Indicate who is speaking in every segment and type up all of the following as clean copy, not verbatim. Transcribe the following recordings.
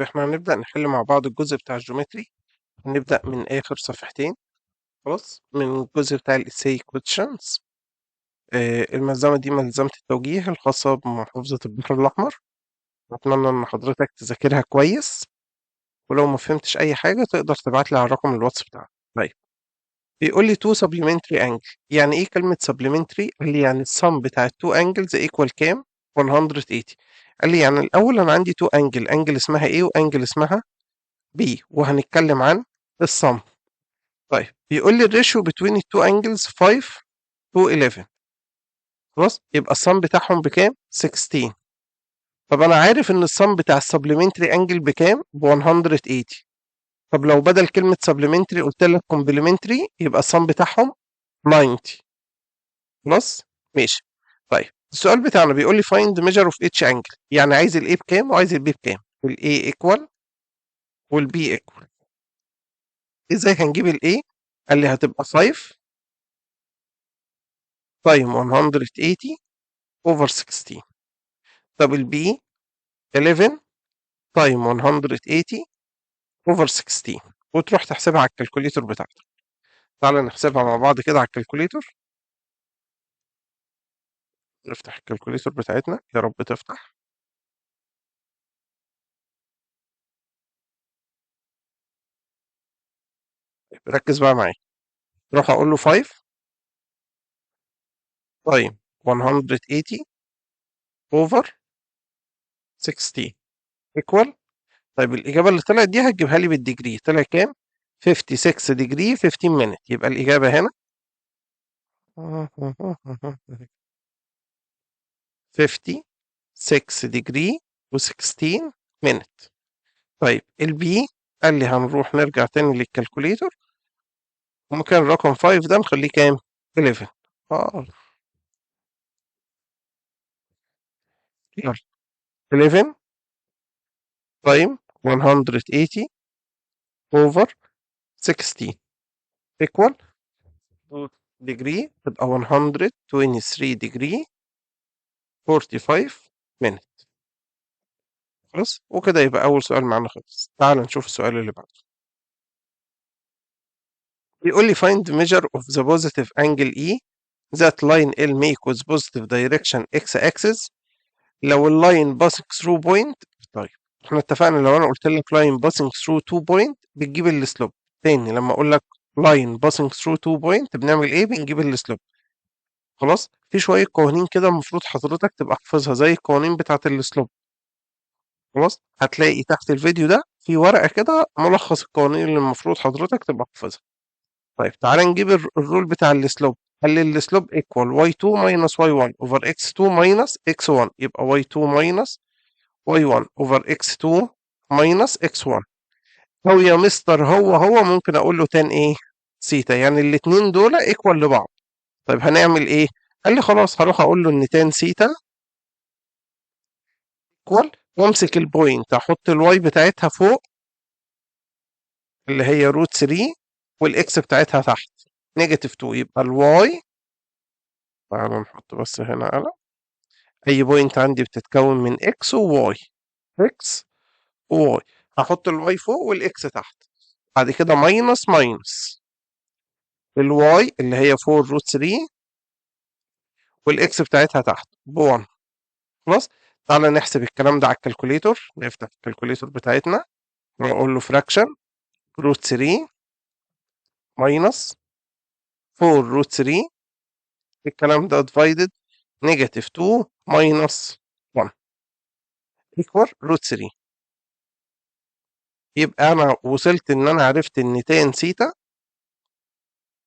Speaker 1: إحنا هنبدأ نحل مع بعض الجزء بتاع ال geometry. هنبدأ من آخر صفحتين، خلاص، من الجزء بتاع ال essay questions. الملزمة دي ملزمة التوجيه الخاصة بمحافظة البحر الأحمر. أتمنى إن حضرتك تذاكرها كويس، ولو ما فهمتش أي حاجة تقدر تبعت لي على رقم الواتس بتاعك. طيب، بيقول لي two supplementary angle. يعني إيه كلمة supplementary؟ قال لي يعني السم بتاع ال two angles equal كام؟ 180. قال لي يعني الأول أنا عندي two angle، angle اسمها A و angle اسمها B، وهنتكلم عن السم. طيب، بيقول لي ال ratio between ال two angles 5 to 11. خلاص، يبقى السم بتاعهم بكام؟ 16. طب أنا عارف إن السم بتاع ال supplementary angle بكام؟ ب 180. طب لو بدل كلمة supplementary قلت لك complementary يبقى السم بتاعهم 90. خلاص؟ ماشي. طيب، السؤال بتاعنا بيقول لي find measure of each angle، يعني عايز ال A بكام وعايز ال B بكام. ال A equal وال B equal. ازاي هنجيب ال A؟ قال لي هتبقى 5 times 180 over 16. طب ال B 11 times 180 over 16، وتروح تحسبها على ال calculator بتاعتك. تعالى نحسبها مع بعض كده على ال calculator. نفتح ال calculator بتاعتنا، يا رب تفتح. ركز بقى معايا. روح اقول له 5 times 180 over 16 equal. طيب الإجابة اللي طلعت دي هتجيبها لي بال degree، طلع كام؟ 56 degree 15 minute. يبقى الإجابة هنا 56 degree و 16 minute. طيب ال B قال لي هنروح نرجع تاني لل calculator، ومكان رقم 5 ده نخليه كام؟ 11. يلا 11 times 180 over 16 equal degree، تبقى 123 degree 45 minute. خلاص، وكده يبقى أول سؤال معانا خلص. تعال نشوف السؤال اللي بعده. بيقول لي find measure of the positive angle E that line L make with positive direction x axis لو ال line passing through point. طيب احنا اتفقنا لو انا قلت لك line passing through two point بتجيب ال slope. تاني لما اقول لك line passing through two point بنعمل ايه؟ بنجيب ال slope. خلاص، في شوية قوانين كده المفروض حضرتك تبقى حافظها زي القوانين بتاعة ال slope. خلاص، هتلاقي تحت الفيديو ده في ورقة كده ملخص القوانين اللي المفروض حضرتك تبقى حافظها. طيب تعالى نجيب ال rule بتاع ال slope. قال لي ال slope equal y2 minus y1 over x2 minus x1، يبقى y2 minus y1 over x2 minus x1. أو يا مستر هو ممكن أقول له tan إيه؟ سيتا، يعني الاتنين دول equal لبعض. طيب هنعمل إيه؟ قال لي خلاص هروح أقول له إن tan theta equal، وأمسك ال point أحط ال y بتاعتها فوق اللي هي root 3 وال x بتاعتها تحت negative 2، يبقى ال y. تعالوا نحط بس هنا قلم. أي point عندي بتتكون من x و y، x و y، هحط ال y فوق وال x تحت. بعد كده minus minus ال y اللي هي 4 root 3 وال x بتاعتها تحت ب 1. خلاص، تعالى نحسب الكلام ده على ال calculator. نفتح ال calculator بتاعتنا ونقول له fraction root 3 minus 4 root 3، الكلام ده divided negative 2 minus 1 equal root 3. يبقى أنا وصلت إن أنا عرفت إن tan theta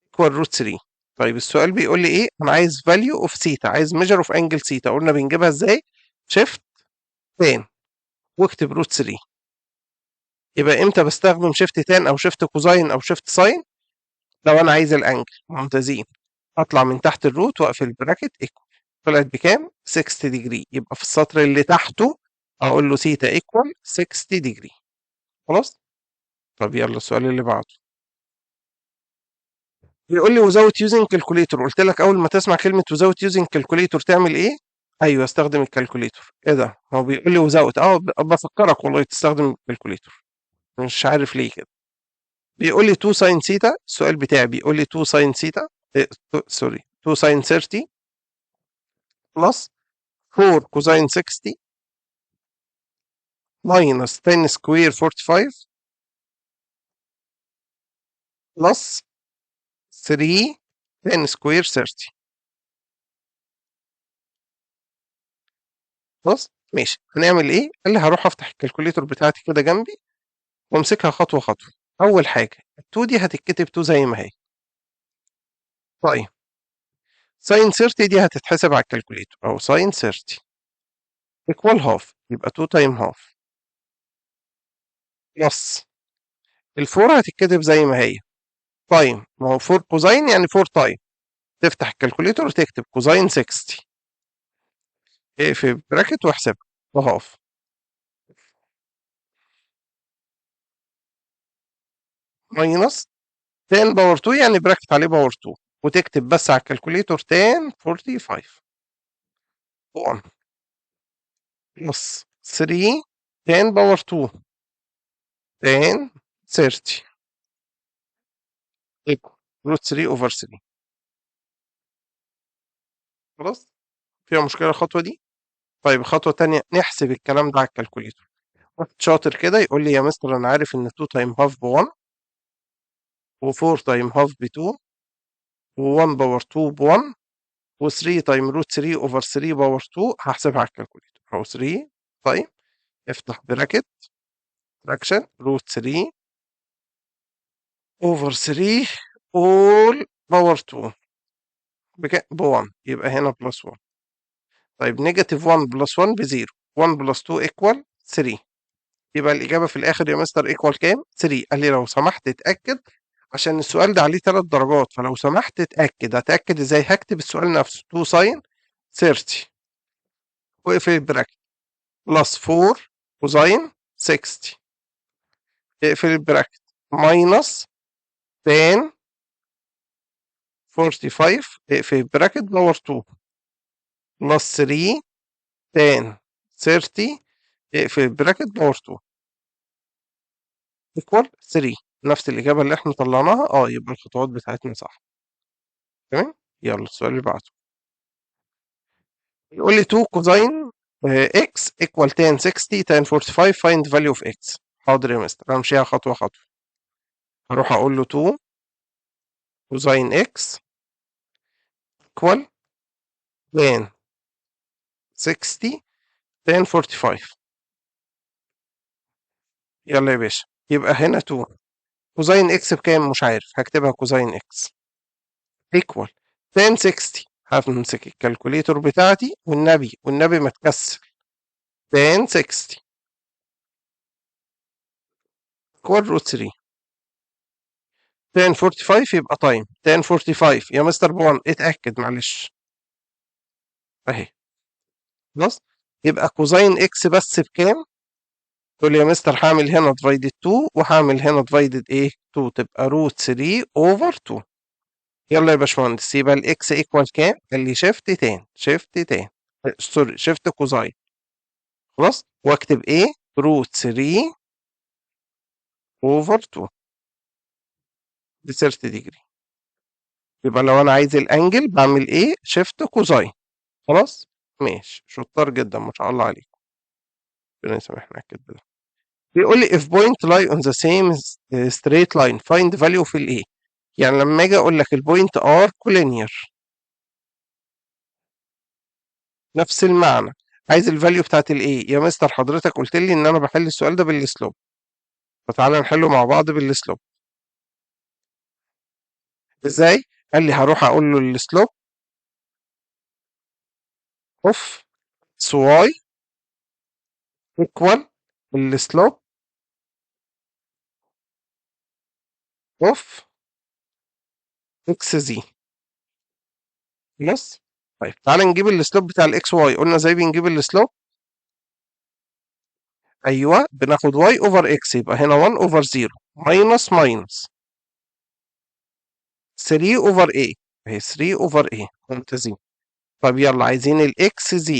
Speaker 1: equal root 3. طيب السؤال بيقول لي إيه؟ أنا عايز value of theta، عايز measure of angle theta. قلنا بنجيبها إزاي؟ shift tan واكتب root 3. يبقى إمتى بستخدم shift tan أو shift cosine أو shift sine؟ لو أنا عايز ال angle. ممتازين. هطلع من تحت ال root وأقفل ال bracket equal. طلعت بكام؟ 60 degree. يبقى في السطر اللي تحته أقول له theta equal 60 degree. خلاص؟ طب يلا السؤال اللي بعده. بيقول لي without using calculator. قلت لك أول ما تسمع كلمة without using calculator تعمل إيه؟ ايوه استخدم ال calculator. ايه ده؟ هو بيقول لي without. بفكرك والله تستخدم ال calculator، مش عارف ليه كده. بيقول لي 2 sine theta، السؤال بتاعي بيقول لي 2 sine theta، sorry، 2 sine 30 plus 4 cosine 60 minus 10 square 45 plus 3 tan square 30. خلاص ماشي. هنعمل ايه؟ قال لي هروح افتح ال calculator بتاعتي كده جنبي وامسكها خطوه خطوه. اول حاجه ال 2 دي هتتكتب 2 زي ما هي. طيب sine 30 دي هتتحسب على ال calculator، او sine 30 equal half، يبقى 2 time half plus ال four هتتكتب زي ما هي time، ما هو 4 cosine يعني 4 time. تفتح ال calculator وتكتب cosine 60، اقفل bracket واحسبها half minus 10 power 2، يعني bracket عليه power 2، وتكتب بس على ال calculator tan 45 1 plus 3 tan power 2 tan 30 equal root 3 over 3. خلاص؟ فيها مشكلة الخطوة دي؟ طيب الخطوة التانية نحسب الكلام ده على ال calculator. واحد شاطر كده يقول لي يا مستر أنا عارف إن 2 time half ب 1 و 4 time half ب 2 و 1 power 2 ب 1 و 3 time root 3 over 3 power 2، هحسبها على ال calculator. أهو 3 time افتح bracket fraction root 3 over 3 all power 2 ب 1، يبقى هنا plus 1. طيب negative 1 plus 1 ب 0، 1 plus 2 equal 3، يبقى الإجابة في الآخر يا مستر equal كام؟ 3. قال لي لو سمحت اتأكد عشان السؤال ده عليه 3 درجات، فلو سمحت اتأكد. هتأكد ازاي؟ هكتب السؤال نفسه 2 sine 30 واقفل ال bracket plus 4 cosine 60 اقفل ال bracket minus tan 45 اقفل ال bracket power 2 plus 3 tan 30 اقفل ال bracket power 2 equal 3. نفس الإجابة اللي احنا طلعناها. يبقى الخطوات بتاعتنا صح. تمام؟ يلا السؤال اللي بعده يقول لي 2 cosine x equal tan 60 tan 45 find value of x. حاضر يا مستر، همشيها خطوة خطوة. هروح أقول له 2 cosine x equal tan 60 tan 45. يلا يا باشا، يبقى هنا 2 cosine x بكام؟ مش عارف، هكتبها cosine x equal tan 60. همسك ال calculator بتاعتي والنبي والنبي ما تكسل، tan 60 equal root 3 tan 45 يبقى time tan 45 يا مستر ب 1، اتأكد معلش اهي. خلاص يبقى cosine x بس بكام؟ تقول لي يا مستر هعمل هنا divided 2 وهعمل هنا divided ايه؟ 2، تبقى root 3 over 2. يلا يا باشمهندس، يبقى ال x equal كام؟ قال لي shift tan، shift tan، sorry shift cosine. خلاص واكتب ايه؟ root 3 over 2 ب 30 degree. يبقى لو انا عايز ال angle بعمل ايه؟ shift cosine. خلاص ماشي، شطار جدا ما شاء الله عليكم، ربنا يسامحنا على الكذب ده. بيقول لي if point lie on the same straight line find value في ال A. يعني لما اجي اقول لك ال point are collinear نفس المعنى، عايز ال value بتاعت ال A. يا مستر حضرتك قلت لي ان انا بحل السؤال ده بال slope، فتعالى نحله مع بعض بال slope. ازاي؟ قال لي هروح اقول له ال slope of y equal ال slope of xz. خلاص؟ طيب تعالى نجيب ال slope بتاع ال xy. قلنا ازاي بنجيب ال slope؟ ايوه بناخد y over x، يبقى هنا 1 over 0 minus minus 3 over a، اهي 3 over a ممتازين. طب يلا عايزين ال XZ،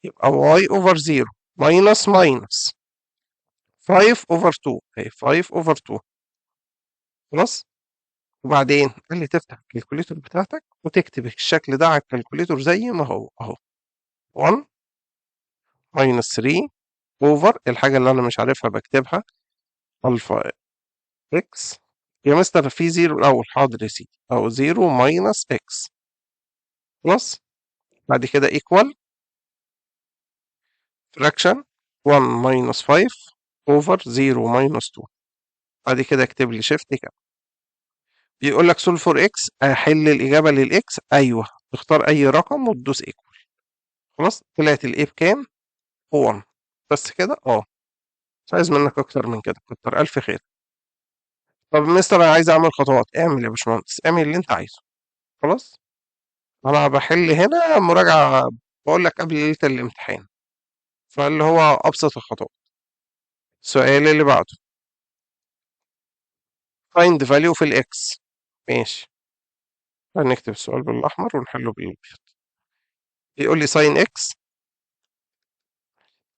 Speaker 1: يبقى y over 0 minus minus 5 over 2، اهي 5 over 2. خلاص؟ وبعدين قال لي تفتح ال calculator بتاعتك وتكتب الشكل ده على ال calculator زي ما هو اهو، 1 minus 3 over الحاجة اللي أنا مش عارفها بكتبها alpha x. يا مستر في 0 الأول، حاضر يا سيدي، أو 0 minus x. خلاص؟ بعد كده equal fraction 1 minus 5 over 0 minus 2. بعد كده اكتب لي shift كده. بيقول لك solve for x، احل الإجابة لل x، أيوه تختار أي رقم وتدوس equal. خلاص؟ طلعت ال a بكام؟ 1. بس كده؟ مش عايز منك أكتر من كده، كتر ألف خير. طب مستر أنا عايز أعمل خطوات، اعمل يا باشمهندس، اعمل اللي أنت عايزه. خلاص؟ أنا بحل هنا مراجعة بقول لك قبل ليلة الامتحان، فاللي هو أبسط الخطوات. السؤال اللي بعده find value في ال x. ماشي، هنكتب السؤال بالأحمر ونحله بالأبيض. بيقول لي sin x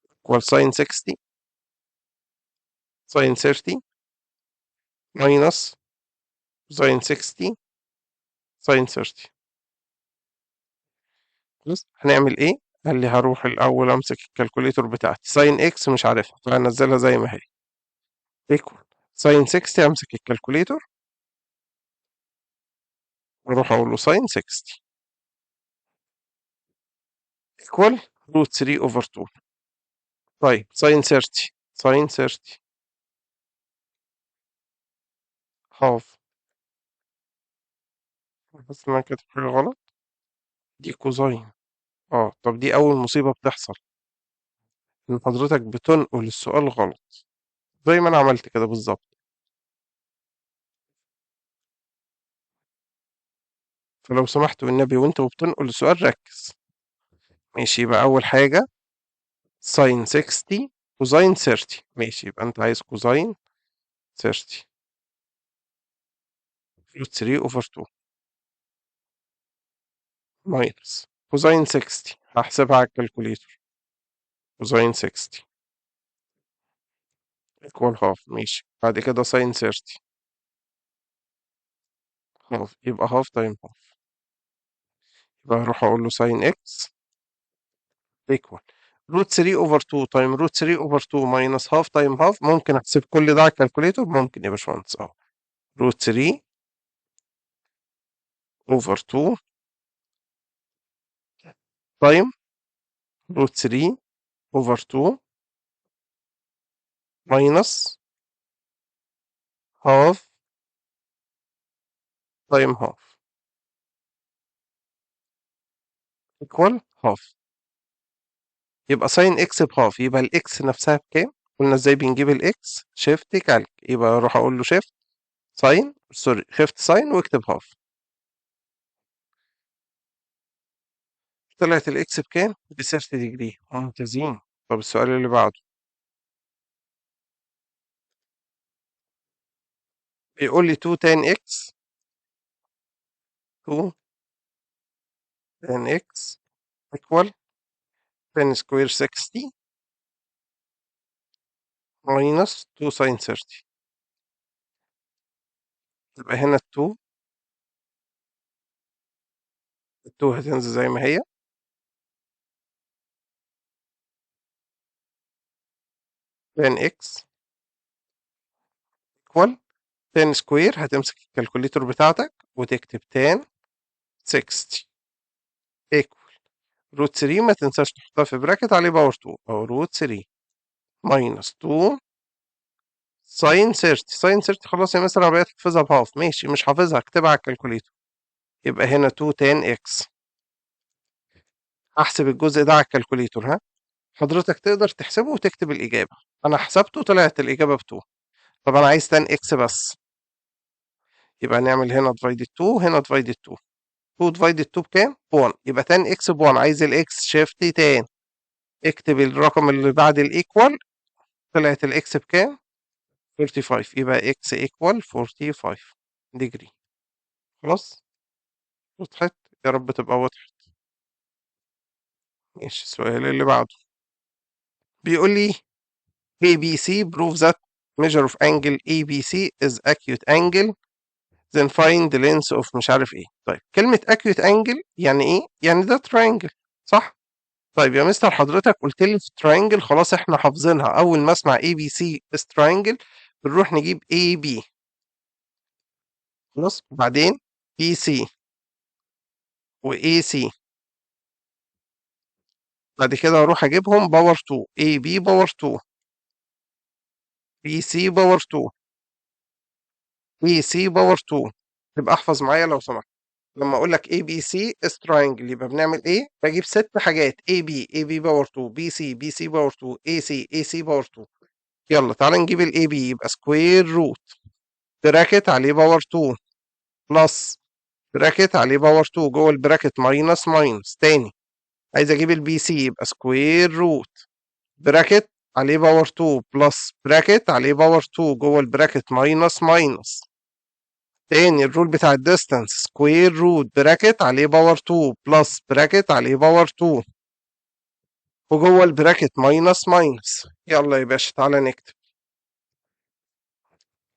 Speaker 1: equal sin 60 sin 30 minus cosine 60 sin 30. خلاص؟ هنعمل ايه؟ قال لي هروح الاول امسك ال calculator بتاعتي، sin x مش عارفها فهنزلها زي ما هي equal sin 60، امسك ال calculator واروح اقول له sin 60 equal root 3 over 2. طيب sin 30، sin 30 half، بس انا كاتب حاجة غلط، دي cosine. طب دي أول مصيبة بتحصل، إن حضرتك بتنقل السؤال غلط زي ما أنا عملت كده بالظبط. فلو سمحت والنبي وأنت وبتنقل السؤال ركز. ماشي، يبقى أول حاجة sine 60 cosine 30. ماشي، يبقى أنت عايز cosine 30 root 3 over 2 minus cosine 60، هحسبها على ال calculator، cosine 60 equal half. ماشي، بعد كده sine 30 half، يبقى half time half، يبقى هروح أقول له sine x equal root 3 over 2 time root 3 over 2 minus half time half. ممكن أحسب كل ده على ال calculator؟ ممكن يا باشمهندس، أهو root 3 over 2 time root 3 over 2 minus half time half equal half. يبقى sin x ب half، يبقى ال x نفسها بكام؟ قلنا ازاي بنجيب ال x؟ shift calc، يبقى اروح اقول له shift sin، sorry shift sin واكتب half. طلعت ال x بكام؟ ب 30 degree. ممتازين. طب السؤال اللي بعده بيقول لي 2 tan x، 2 tan x equal tan square 60 minus 2 sin 30. يبقى هنا 2، 2 هتنزل زي ما هي، tan x equal tan square، هتمسك ال calculator بتاعتك وتكتب tan 60 equal root 3، ما تنساش تحطها في bracket عليه power 2، أو root 3 minus 2 sin 30. sin 30 خلاص يا مستر انا بقيت حافظها ب half، ماشي مش حافظها اكتبها على ال calculator. يبقى هنا 2 tan x. هحسب الجزء ده على ال calculator، ها حضرتك تقدر تحسبه وتكتب الإجابة. أنا حسبته طلعت الإجابة ب 2. طب أنا عايز tan x بس، يبقى نعمل هنا divided 2 هنا divided 2، 2 divided 2 بكام؟ 1. يبقى tan x ب 1. عايز ال x shift tan، اكتب الرقم اللي بعد ال equal، طلعت ال x بكام؟ 45. يبقى x equal 45 degree. خلاص؟ وضحت؟ يا رب تبقى وضحت. ماشي، السؤال اللي بعده بيقول لي ABC prove that measure of angle ABC is acute angle then find the length of مش عارف ايه. طيب كلمة acute angle يعني ايه؟ يعني ده triangle صح؟ طيب يا مستر حضرتك قلت لي في triangle، خلاص احنا حافظينها، أول ما اسمع ABC is triangle بنروح نجيب AB خلاص، وبعدين BC و AC، بعد كده اروح اجيبهم power 2، AB power 2، BC power 2، AC power 2. يبقى احفظ معايا لو سمحت، لما اقول لك ABC is triangle يبقى بنعمل ايه؟ بجيب 6 حاجات، AB، AB power 2، BC، BC power 2، AC، AC power 2. يلا تعالى نجيب ال AB، يبقى square root bracket عليه power 2 plus bracket عليه power 2 جوه ال bracket minus minus. تاني عايز اجيب ال BC، يبقى square root bracket عليه power 2 plus bracket عليه power 2 جوه ال bracket minus minus. تاني ال rule بتاع ال distance، square root bracket عليه power 2 plus bracket عليه power 2 وجوه ال bracket minus minus. يلا يا باشا تعالى نكتب.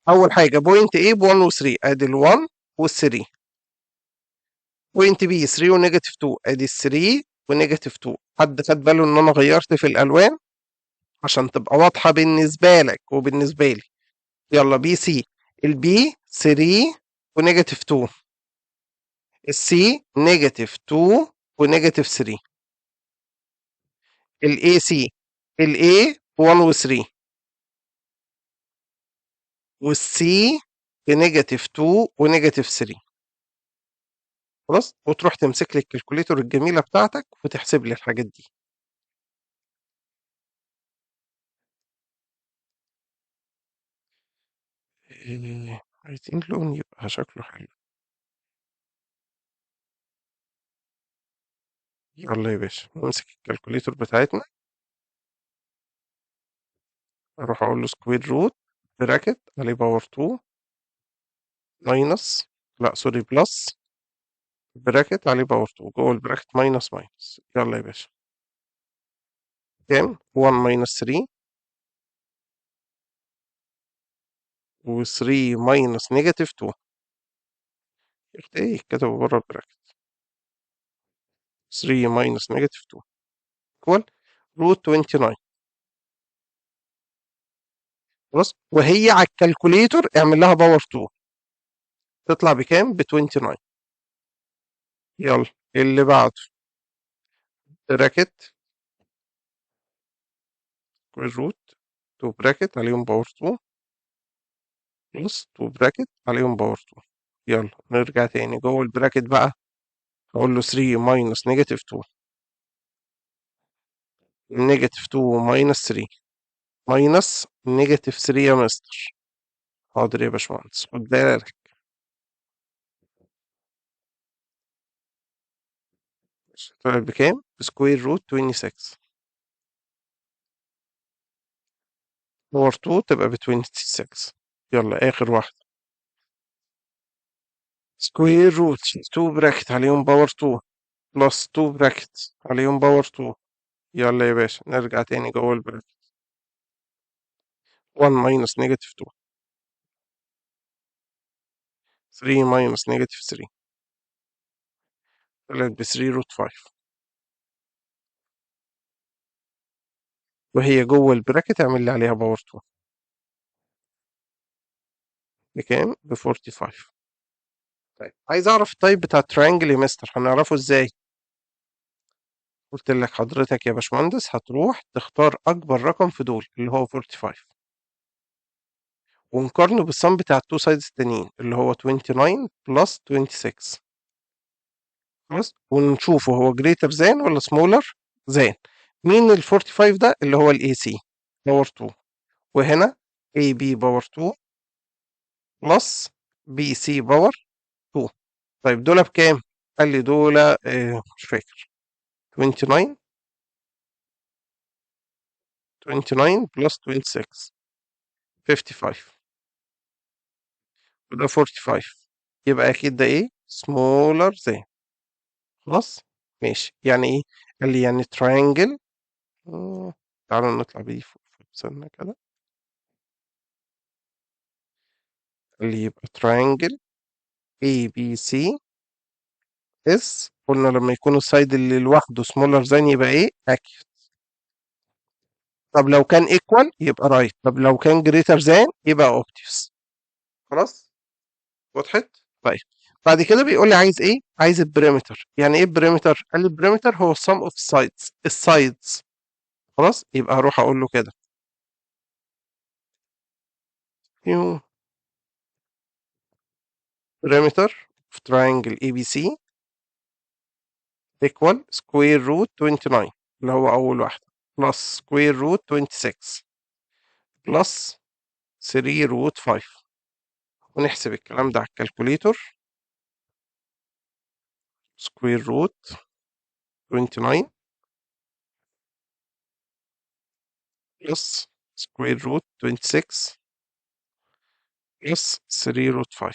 Speaker 1: اول حاجه point A ب 1 و 3، ادي ال 1 وال 3. point B 3 و negative 2، ادي ال 3 و negative 2. حد خد باله ان انا غيرت في الالوان عشان تبقى واضحه بالنسبه لك وبالنسبه لي؟ يلا BC، ال B 3 و negative 2، ال C negative 2 و negative 3. ال AC، ال A 1 و 3 وال C ب negative 2 و negative 3. خلاص، وتروح تمسك لي ال calculator الجميلة بتاعتك وتحسب لي الحاجات دي. عايزين لون يبقى شكله حلو. يلا يا باشا نمسك ال calculator بتاعتنا، اروح اقول له square root bracket عليه power 2 minus، لا sorry plus bracket عليه power 2 جوه ال bracket minus minus. يلا يا باشا كام؟ 1 minus 3 و 3 minus negative 2. ايه كتبوا بره ال bracket 3 minus negative 2 equal root 29. خلاص، وهي على ال calculator اعمل لها power 2 تطلع بكام؟ ب 29. يلا اللي بعده bracket square root 2 bracket عليهم power 2 plus 2 bracket عليهم power 2. يلا نرجع تاني جوه ال bracket بقى، هقول له 3 minus negative 2 negative 2 minus 3 minus negative 3 يا مستر. حاضر يا باشمهندس، خد بالك. طلعت بكام؟ square root 26 power 2 تبقى ب 26. يلا آخر واحدة square root 2 bracket عليهم power 2 plus 2 bracket عليهم power 2. يلا يا باشا نرجع تاني جوه ال bracket 1 minus negative 2 3 minus negative 3 طلعت ب 3 root 5، وهي جوه ال bracket اعمل لي عليها power 2 بكام؟ ب 45. طيب عايز اعرف ال type بتاع ال triangle يا مستر، هنعرفه ازاي؟ قلت لك حضرتك يا باشمهندس هتروح تختار اكبر رقم في دول اللي هو 45، ونقارنه بال sum بتاع ال two sides التانيين اللي هو 29 plus 26. خلاص، ونشوفه هو greater than ولا smaller than. مين ال 45 ده؟ اللي هو ال AC power 2، وهنا AB power 2 plus BC power 2. طيب دول بكام؟ قال لي دول مش فاكر، 29 29 plus 26 55، وده 45، يبقى أكيد ده إيه؟ smaller than. خلاص ماشي. يعني ايه؟ قال لي يعني triangle. تعالوا نطلع بيه فوق سنة كده. قال لي يبقى triangle ABC is، قلنا لما يكون ال side اللي لوحده smaller than يبقى ايه؟ acute. طب لو كان equal يبقى right، طب لو كان greater than يبقى obtuse. خلاص وضحت؟ طيب بعد كده بيقول لي عايز ايه؟ عايز ال perimeter. يعني ايه ال perimeter؟ قال لي ال perimeter هو sum of sides، ال sides. خلاص يبقى هروح اقول له كده new perimeter of triangle ABC equal square root 29 اللي هو أول واحدة plus square root 26 plus 3 root 5، ونحسب الكلام ده على ال calculator. square root 29 plus square root 26 plus 3 root 5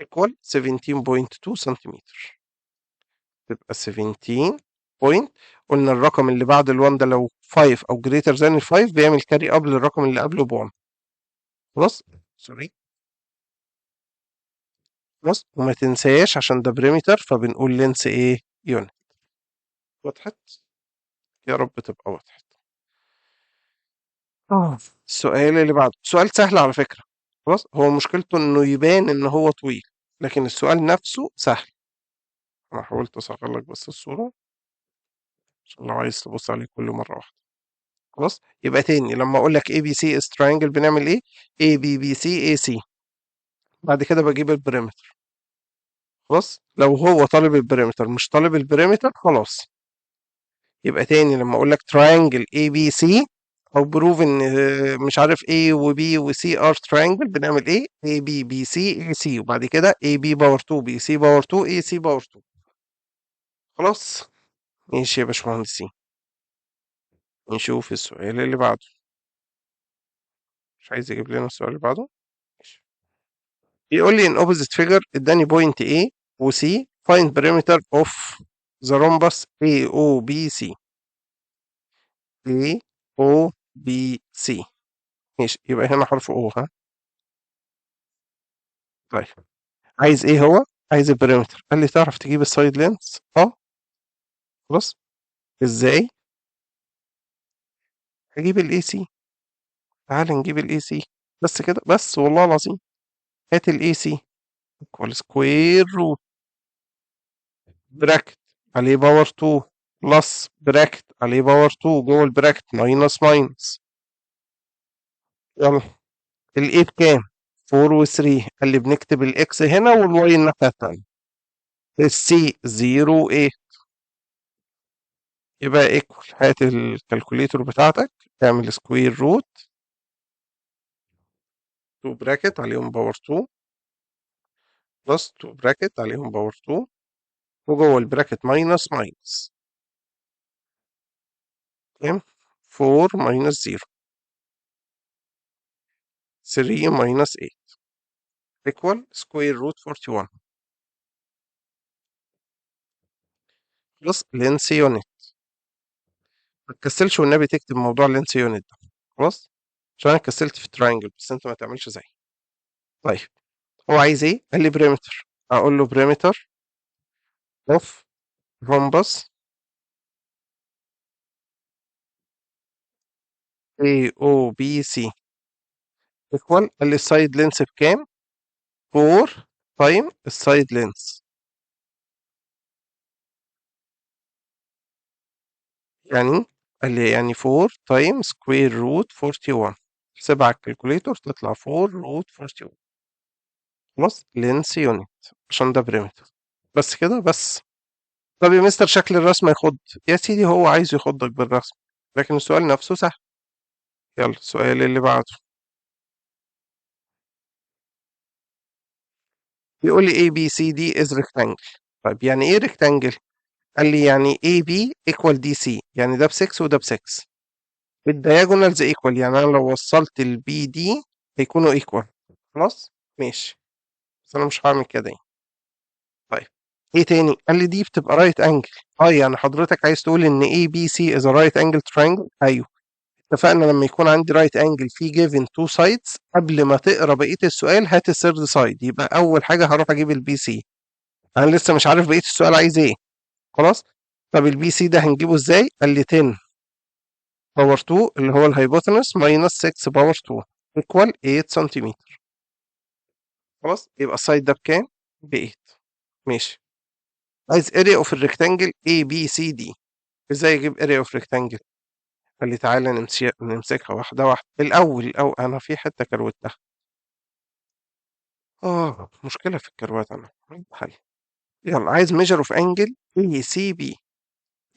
Speaker 1: equal 17.2 سنتيمتر. تبقى 17 point. قلنا الرقم اللي بعد ال1 ده لو 5 أو greater than ال 5 بيعمل carry up للرقم اللي قبله ب 1. خلاص sorry. خلاص وما تنساش عشان ده perimeter فبنقول length ايه؟ unit. وضحت؟ يا رب تبقى وضحت. السؤال اللي بعده سؤال سهل على فكرة. خلاص هو مشكلته انه يبان ان هو طويل، لكن السؤال نفسه سهل. انا حاولت اصغر لك بس الصورة عشان لو عايز تبص عليه كله مرة واحدة. خلاص يبقى تاني لما اقول لك ABC is triangle بنعمل ايه؟ A B B C A C. بعد كده بجيب ال perimeter. خلاص لو هو طالب ال perimeter مش طالب ال perimeter خلاص. يبقى تاني لما اقول لك triangle ABC او prove ان مش عارف A و B و C are triangle بنعمل ايه؟ A B B C A C وبعد كده A B power 2 B C power 2 A C power 2. خلاص ماشي يا باشمهندسين. نشوف السؤال اللي بعده. مش عايز يجيب لنا السؤال اللي بعده. ماشي. بيقول لي in opposite figure اداني point A و C find perimeter of the rhombus AOBC. A O B C. ماشي يبقى هنا حرف O. ها طيب عايز ايه هو؟ عايز ال perimeter. قال لي تعرف تجيب ال side length؟ خلاص ازاي؟ هجيب ال AC. تعال نجيب ال AC بس كده، بس والله العظيم. هات ال AC equal square root bracket عليه power 2 plus bracket عليه power 2 جوه ال bracket minus minus. يلا ال A بكام؟ 4 و 3. قال لي بنكتب ال X هنا وال Y الناحية التانية. ال C 0 8 يبقى equal. هات ال calculator بتاعتك تعمل square root 2 bracket عليهم power 2 plus 2 bracket عليهم power 2 وجوه ال bracket minus minus كام؟ 4 minus 0 3 minus 8 equal square root 41 plus length unit. ما تكسلش والنبي تكتب موضوع length unit ده، خلاص؟ عشان انا كسلت في triangle بس انت ما تعملش زيي. طيب هو عايز ايه؟ قال لي perimeter. اقول له perimeter of rhombus AOBC equal. قال لي ال side length بكام؟ 4 time ال side length. يعني قال لي يعني 4 time square root 41. احسبها على ال calculator تطلع 4 root 41. خلاص length unit عشان ده perimeter بس كده بس. طب يا مستر شكل الرسمة يخض. يا سيدي هو عايز يخضك بالرسم، لكن السؤال نفسه سهل. يلا السؤال اللي بعده بيقول لي A B C D is rectangle. طيب يعني ايه rectangle؟ قال لي يعني A B equal D C، يعني ده ب 6 وده ب 6. ال diagonals equal، يعني انا لو وصلت ال B D هيكونوا equal. خلاص ماشي، بس انا مش هعمل كده يعني. طيب ايه تاني؟ قال لي دي بتبقى right angle. يعني حضرتك عايز تقول ان ABC is a right angle triangle؟ ايوه. اتفقنا لما يكون عندي right angle في given two sides، قبل ما تقرا بقية السؤال هات ال third side. يبقى اول حاجة هروح اجيب ال BC. انا لسه مش عارف بقية السؤال عايز ايه. خلاص؟ طب ال BC ده هنجيبه ازاي؟ قال لي 10 power 2 اللي هو ال hypotenuse minus 6 power 2 equal 8 سنتيمتر. خلاص؟ يبقى ال side ده بكام؟ ب 8. ماشي. عايز area of ال rectangle ABCD. ازاي اجيب area of rectangle؟ قال لي تعالى نمسكها واحدة واحدة. الأول أو أنا في حتة كروتها. مشكلة في الكروات أنا. حل. يلا عايز measure of angle ACB.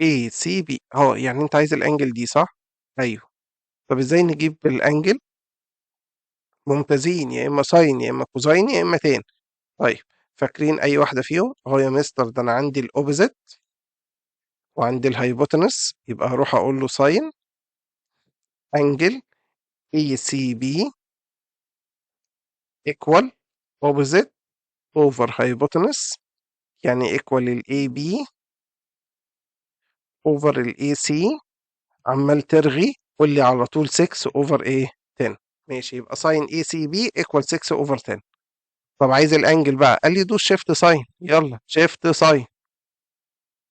Speaker 1: ACB. يعني أنت عايز ال angle دي صح؟ أيوه. طب إزاي نجيب ال angle؟ ممتازين، يا إما sine يا إما cosine يا إما tan. طيب فاكرين أي واحدة فيهم؟ أهو يا مستر ده أنا عندي ال opposite وعندي ال hypotenuse، يبقى هروح أقول له sine angle ACB equal opposite over hypotenuse، يعني equal ال AB over ال AC. عمال ترغي قول لي على طول 6 over ايه؟ 10. ماشي، يبقى sine ACB equal 6 over 10. طب عايز ال angle بقى، قال لي دوس shift sine. يلا shift sine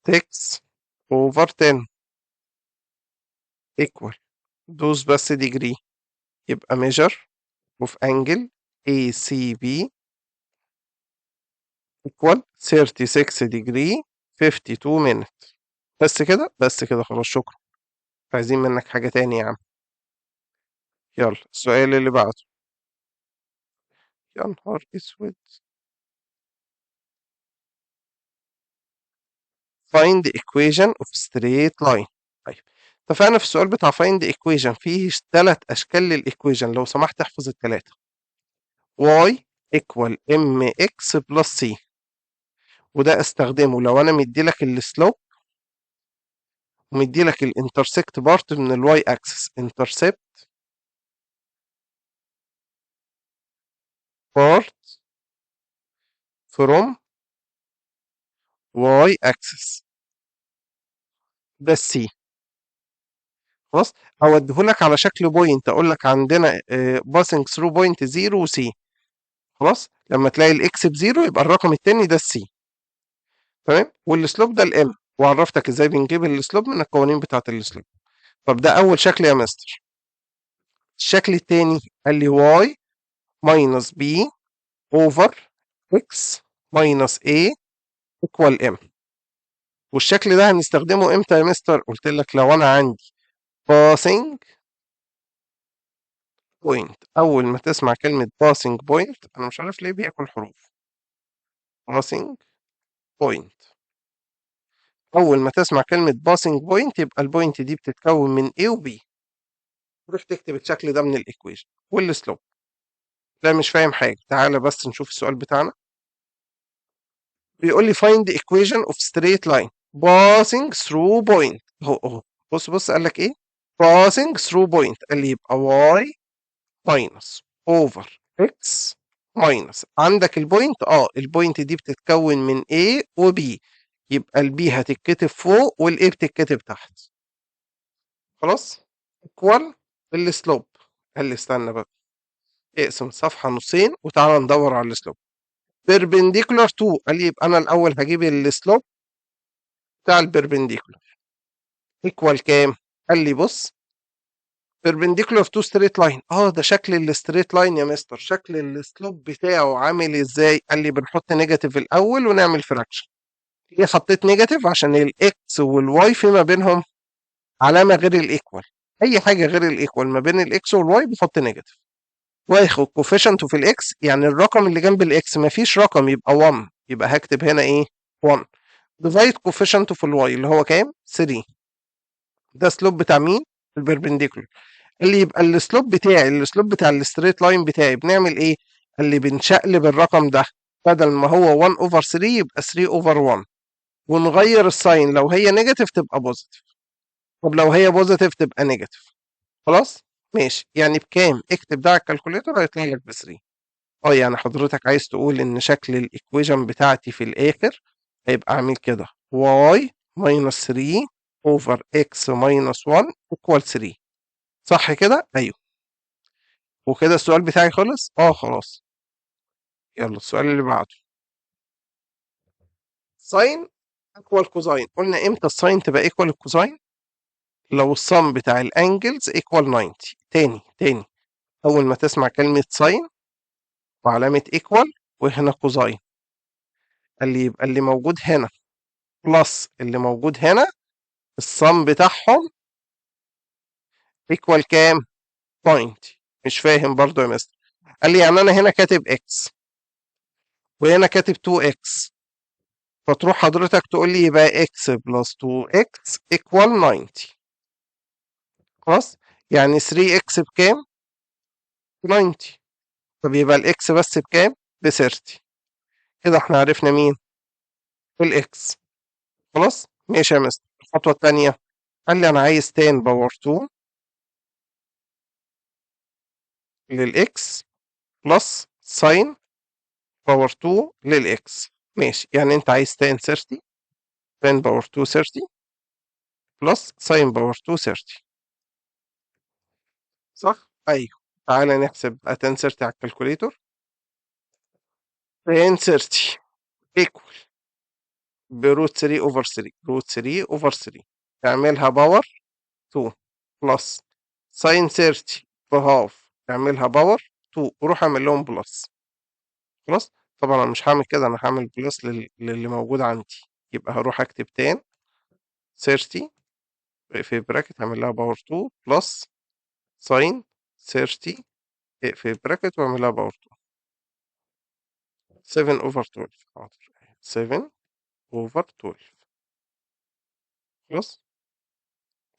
Speaker 1: 6 over 10 equal، دوس بس degree، يبقى measure of angle ACB equal 36 degree 52 minute. بس كده؟ بس كده خلاص، شكرا. مش عايزين منك حاجة تاني يا عم. يلا السؤال اللي بعده. يا نهار اسود. find the equation of straight line. طيب اتفقنا في السؤال بتاع find the equation فيه 3 أشكال لل equation، لو سمحت احفظ التلاتة. y equal mx plus c، وده استخدمه لو أنا مدي لك ال slope ومدي لك ال intercept part من ال y axis، intercept part from y axis، ده ال C. خلاص؟ او اديهولك على شكل point، اقول لك عندنا، passing through point 0 و C. خلاص؟ لما تلاقي ال X ب zero يبقى الرقم التاني ده ال C. تمام؟ وال slope ده ال M، وعرفتك ازاي بنجيب ال slope من القوانين بتاعت ال slope. طب ده اول شكل يا مستر. الشكل التاني قال لي y minus b over x minus a equal m. والشكل ده هنستخدمه امتى يا مستر؟ قلت لك لو انا عندي passing point. اول ما تسمع كلمة passing point، انا مش عارف ليه بياكل حروف. passing point، اول ما تسمع كلمة passing point يبقى ال point دي بتتكون من A و B. تروح تكتب الشكل ده من ال equation وال slope. لا مش فاهم حاجة، تعالى بس نشوف السؤال بتاعنا. بيقول لي find the equation of straight line passing through point. اهو اهو بص بص قال لك ايه؟ passing through point. قال لي يبقى y minus over x minus، عندك ال point، ال point دي بتتكون من A و B، يبقى ال B هتتكتب فوق وال A بتتكتب تحت. خلاص؟ equal ال slope. قال لي استنى بقى، اقسم الصفحة نصين وتعالى ندور على ال slope. perpendicular to، قال لي يبقى أنا الأول هجيب ال slope بتاع ال perpendicular equal كام؟ قال لي بص perpendicular to straight line. ده شكل ال straight line يا مستر، شكل ال slope بتاعه عامل ازاي؟ قال لي بنحط negative الأول ونعمل fraction. ليه حطيت negative؟ عشان ال X وال Y في ما بينهم علامة غير ال equal، أي حاجة غير ال equal ما بين ال X وال Y بحط negative. واخد coefficient في ال X، يعني الرقم اللي جنب ال X ما فيش رقم يبقى 1، يبقى هكتب هنا ايه؟ 1. divide coefficient في ال Y اللي هو كام؟ 3. ده slope بتاع مين؟ ال perpendicular. اللي يبقى ال slope بتاعي، ال slope بتاع ال straight line بتاعي بنعمل ايه؟ اللي بنشقلب الرقم ده، بدل ما هو 1 over 3 يبقى 3 over 1، ونغير ال sign، لو هي negative تبقى positive، طب لو هي positive تبقى negative. خلاص؟ ماشي. يعني بكام؟ اكتب ده على ال calculator هيطلع لك ب 3. يعني حضرتك عايز تقول ان شكل ال equation بتاعتي في الاخر هيبقى عامل كده y minus 3 over x minus 1 equal 3، صح كده؟ أيوه. وكده السؤال بتاعي خلص؟ آه خلاص. يلا السؤال اللي بعده. sine equal cosine. قلنا امتى ال sine تبقى equal ال cosine؟ لو ال sum بتاع ال angles equal 90. تاني تاني، اول ما تسمع كلمة sine وعلامة equal وهنا cosine، قال لي يبقى اللي موجود هنا plus اللي موجود هنا ال sum بتاعهم equal كام؟ 90. مش فاهم برضو يا مستر. قال لي يعني انا هنا كاتب x وهنا كاتب 2x، فتروح حضرتك تقول لي يبقى x plus 2x equal 90. خلاص، يعني 3x بكام؟ 90. طب يبقى ال x بس بكام؟ ب 30. كده احنا عرفنا مين؟ ال x. خلاص ماشي يا مستر. الخطوة التانية قال لي أنا عايز tan power 2 لل x plus sine power 2 لل x. ماشي، يعني أنت عايز tan 30، tan power 2 30 plus sine power 2 30، صح؟ أيوه. تعالى نحسب tan 30 على ال calculator. tan 30 equal ب root 3 over 3، root 3 over 3، اعملها power 2 plus sine 30 ب half، اعملها power 2 وروح اعمل لهم plus. خلاص؟ طبعا انا مش هعمل كده، انا هعمل plus للي موجود عندي. يبقى هروح اكتب tan 30 في bracket، اعمل لها power 2 plus sine 30 في bracket واعمل لها power 2. 7 over 12. حاضر، 7 over 12. خلاص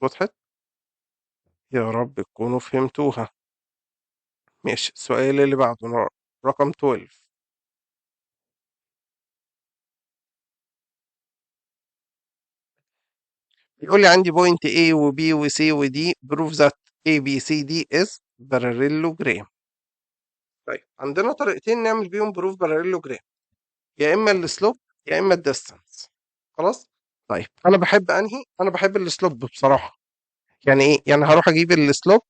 Speaker 1: وضحت؟ يا رب تكونوا فهمتوها. ماشي، السؤال اللي بعده رقم 12. بيقول لي عندي point A و B و C و D، prove that A B C D is parallelogram. طيب عندنا طريقتين نعمل بيهم proof parallelogram، يا اما ال slope يا اما ال distance. خلاص؟ طيب انا بحب انهي؟ انا بحب ال slope بصراحه. يعني ايه؟ يعني هروح اجيب ال slope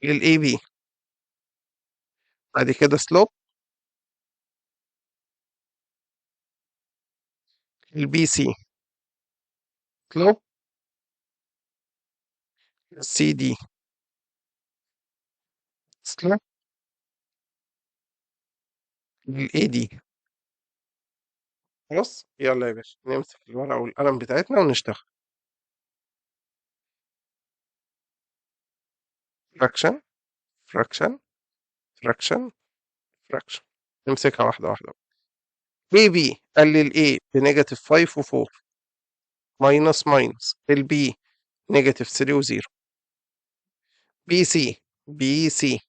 Speaker 1: لل AB، بعد كده slope لل BC، slope CD، slope لل AD. خلاص؟ يلا يا باشا نمسك الورقة والقلم بتاعتنا ونشتغل. fraction fraction fraction fraction، نمسكها واحدة واحدة. AB قال لي ال A ب negative 5 و 4 minus minus ال B negative 3 و 0. BC BC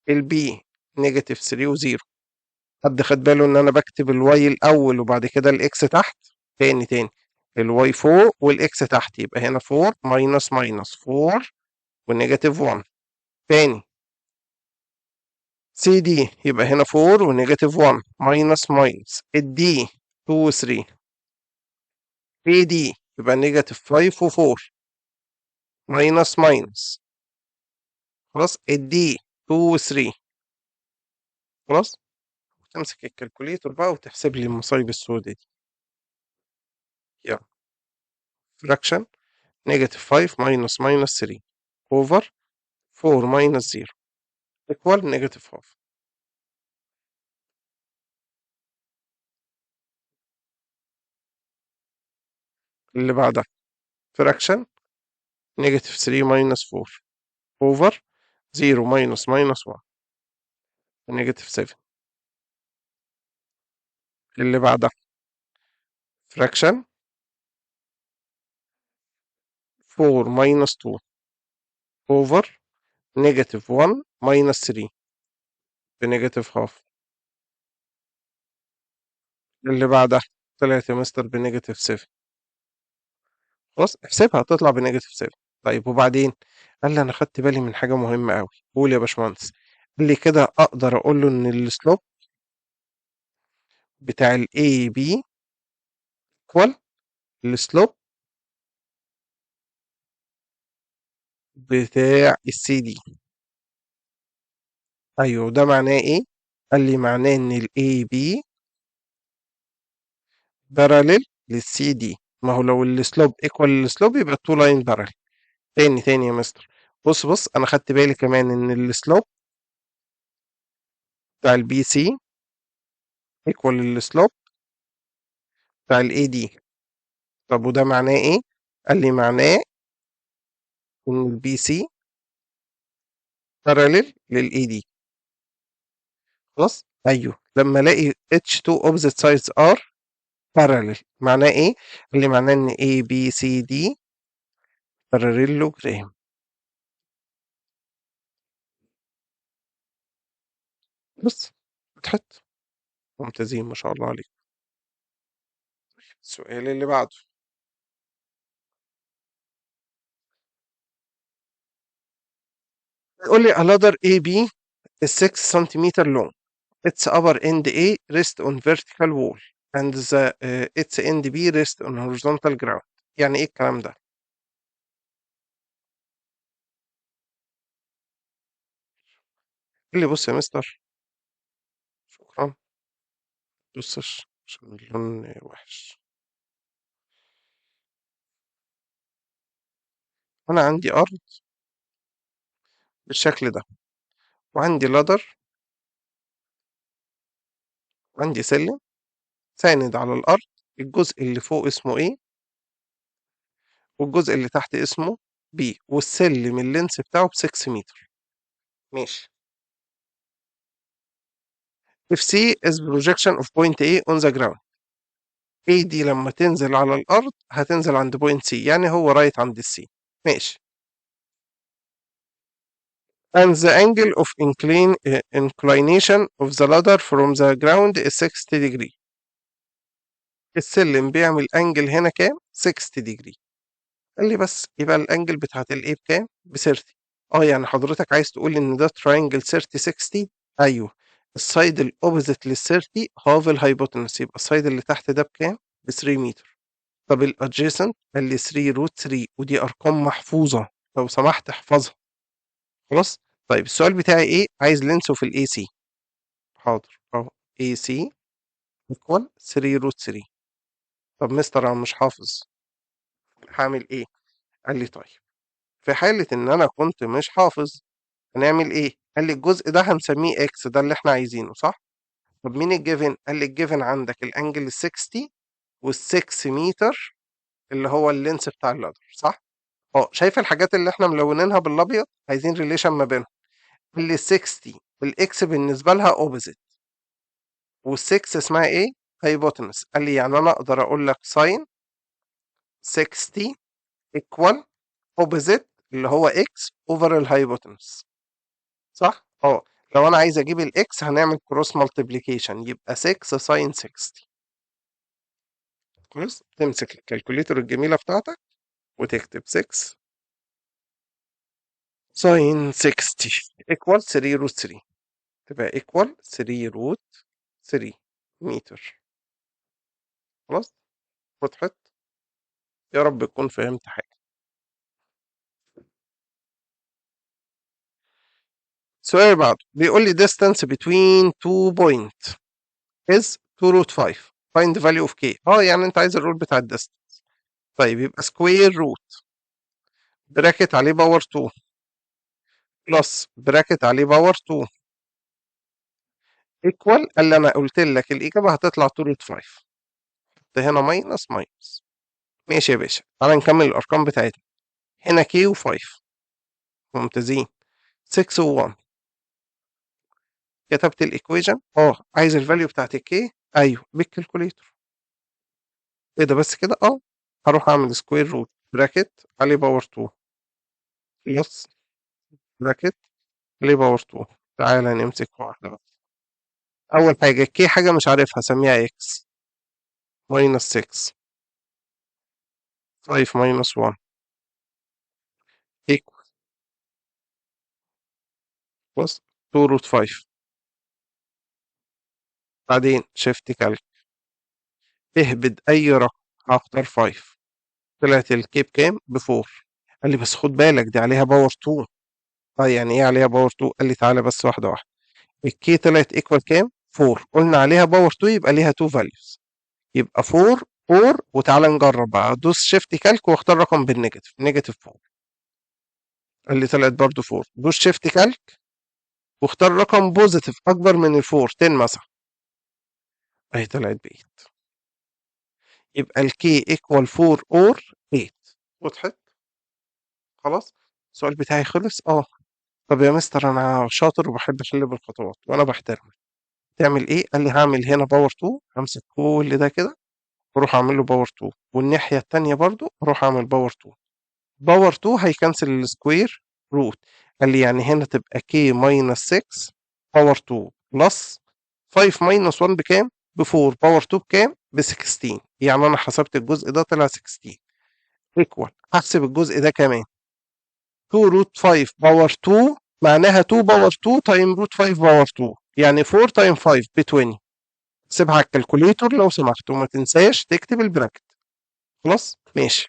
Speaker 1: ال B negative 3 و 0. حد خد باله ان انا بكتب ال y الاول وبعد كده ال x تحت؟ تاني تاني، ال y فوق وال x تحت، يبقى هنا 4 minus minus 4 و negative 1. تاني سي دي يبقى هنا 4 و negative 1 minus minus ال D 2 و 3. AD يبقى negative 5 و 4 minus minus، خلاص ال D 2 و 3. خلاص؟ تمسك ال calculator بقى وتحسب لي المصايب السوداء دي. يلا fraction negative 5 minus minus 3 over 4 minus 0 equal negative half. اللي بعدها fraction negative 3 minus 4 over 0 minus minus 1 negative 7. اللي بعدها fraction 4 minus 2 over negative 1 minus 3 ب negative half. اللي بعدها طلعت يا مستر ب negative 7. خلاص احسبها تطلع ب negative 7. طيب وبعدين قال لي انا خدت بالي من حاجه مهمه قوي. قول يا باشمهندس. قال لي كده اقدر اقول له ان ال slope بتاع ال AB equal ال slope بتاع السي دي. ايوه ده معناه ايه؟ قال لي معناه ان ال AB parallel لل CD. ما هو لو ال slope equal ال slope يبقى 2 line parallel. تاني تاني يا مستر، بص بص انا خدت بالي كمان ان ال slope بتاع ال BC equal ال slope بتاع ال AD. طب وده معناه ايه؟ قال لي معناه ان ال BC parallel لل AD. خلاص؟ ايوه، لما الاقي each two opposite sides are parallel معناه ايه؟ قال لي معناه ان A B C D parallelogram. بس وضحت؟ ممتازين ما شاء الله عليكم. السؤال اللي بعده يقول لي a ladder AB is 6 cm long. Its upper end A rests on vertical wall and the its end B rests on horizontal ground. يعني ايه الكلام ده؟ قال لي بص يا مستر، شكرا، بصش عشان اللون وحش. أنا عندي أرض بالشكل ده، وعندي ladder، وعندي سلم ساند على الأرض. الجزء اللي فوق اسمه A والجزء اللي تحت اسمه B، والسلم ال length بتاعه ب6 متر. ماشي. If C is projection of point A on the ground، A دي لما تنزل على الأرض هتنزل عند point C، يعني هو right عند C. ماشي. And the angle of inclination of the ladder from the ground is 60 degree. السلم بيعمل angle هنا كام؟ 60 degree. قال لي بس يبقى ال angle بتاعت ال A بكام؟ ب 30. يعني حضرتك عايز تقول إن ده triangle 30 60؟ أيوه. ال side ال opposite لل 30 half ال hypotenuse، يبقى ال side اللي تحت ده بكام؟ ب 3 متر. طب ال adjacent؟ قال لي 3 root 3، ودي أرقام محفوظة لو سمحت احفظها. خلاص؟ طيب السؤال بتاعي إيه؟ عايز length of ال AC. حاضر أهو AC equal 3 root 3. طب مستر أنا مش حافظ، هعمل إيه؟ قال لي طيب في حالة إن أنا كنت مش حافظ هنعمل إيه؟ قال لي الجزء ده هنسميه X، ده اللي إحنا عايزينه صح؟ طب مين ال given؟ قال لي ال given عندك ال angle 60 وال 6 متر اللي هو ال length بتاع ال ladder صح؟ شايف الحاجات اللي إحنا ملونينها بالأبيض؟ عايزين relation ما بينهم. قال لي 60 ال X بالنسبة لها opposite، وال 6 اسمها إيه؟ hypotenuse. قال لي يعني أنا أقدر أقول لك sine 60 equal opposite اللي هو X over ال hypotenuse صح؟ لو أنا عايز أجيب ال X هنعمل cross multiplication، يبقى 6 sine 60. خلاص؟ تمسك ال calculator الجميلة بتاعتك وتكتب 6 sine 60 equal 3 root 3، تبقى equal 3 root 3 متر. خلاص؟ وضحت؟ يا رب تكون فهمت حاجة. السؤال اللي بعده بيقول لي distance between two point is 2 root 5 find the value of k. يعني انت عايز ال rule بتاع ال distance. طيب يبقى square root bracket عليه power 2 plus bracket عليه power 2 equal، قال لي انا قلت لك الاجابه هتطلع 2 root 5. حط هنا minus minus. ماشي يا باشا، تعالى نكمل الارقام بتاعتنا. هنا k و 5 ممتازين، 6 و 1. كتبت ال equation. عايز ال value بتاعت ال k؟ ايوه بال calculator. ايه ده بس كده؟ هروح اعمل square root bracket عليه power 2 plus bracket عليه power 2. تعالى نمسك واحده بس. اول حاجه k حاجه مش عارفها سميها x minus 6 5 minus 1 equal plus 2 root 5. بعدين shift calc، اهبد اي رقم هختار 5. طلعت ال k بكام؟ ب 4. قال لي بس خد بالك دي عليها power 2. يعني ايه عليها power 2؟ قال لي تعالى بس واحدة واحدة. ال k طلعت equal كام؟ 4. قلنا عليها power 2 يبقى ليها 2 values، يبقى 4 4. وتعالى نجرب بقى، ادوس shift calc واختار رقم بال negative، negative 4. قال لي طلعت برضو 4. دوس shift calc واختار رقم positive اكبر من ال 4، 10 مثلا، اهي طلعت ب 8. يبقى ال k equal 4 or 8. وضحت؟ خلاص السؤال بتاعي خلص. طب يا مستر انا شاطر وبحب احل بالخطوات وانا بحترمك، تعمل ايه؟ قال لي هعمل هنا power 2، همسك كل ده كده واروح اعمل له power 2، والناحية التانية برضو اروح اعمل power 2. power 2 هي cancel ال square root. قال لي يعني هنا تبقى k minus 6 power 2 plus 5 minus 1 بكام؟ ب 4، power 2 بكام؟ ب 16. يعني انا حسبت الجزء ده طلع 16 equal. هحسب الجزء ده كمان 2 root 5 power 2، معناها 2 power 2 time root 5 power 2، يعني 4 time 5 ب 20. سيبها على ال calculator لو سمحت، وما تنساش تكتب ال bracket. خلاص ماشي.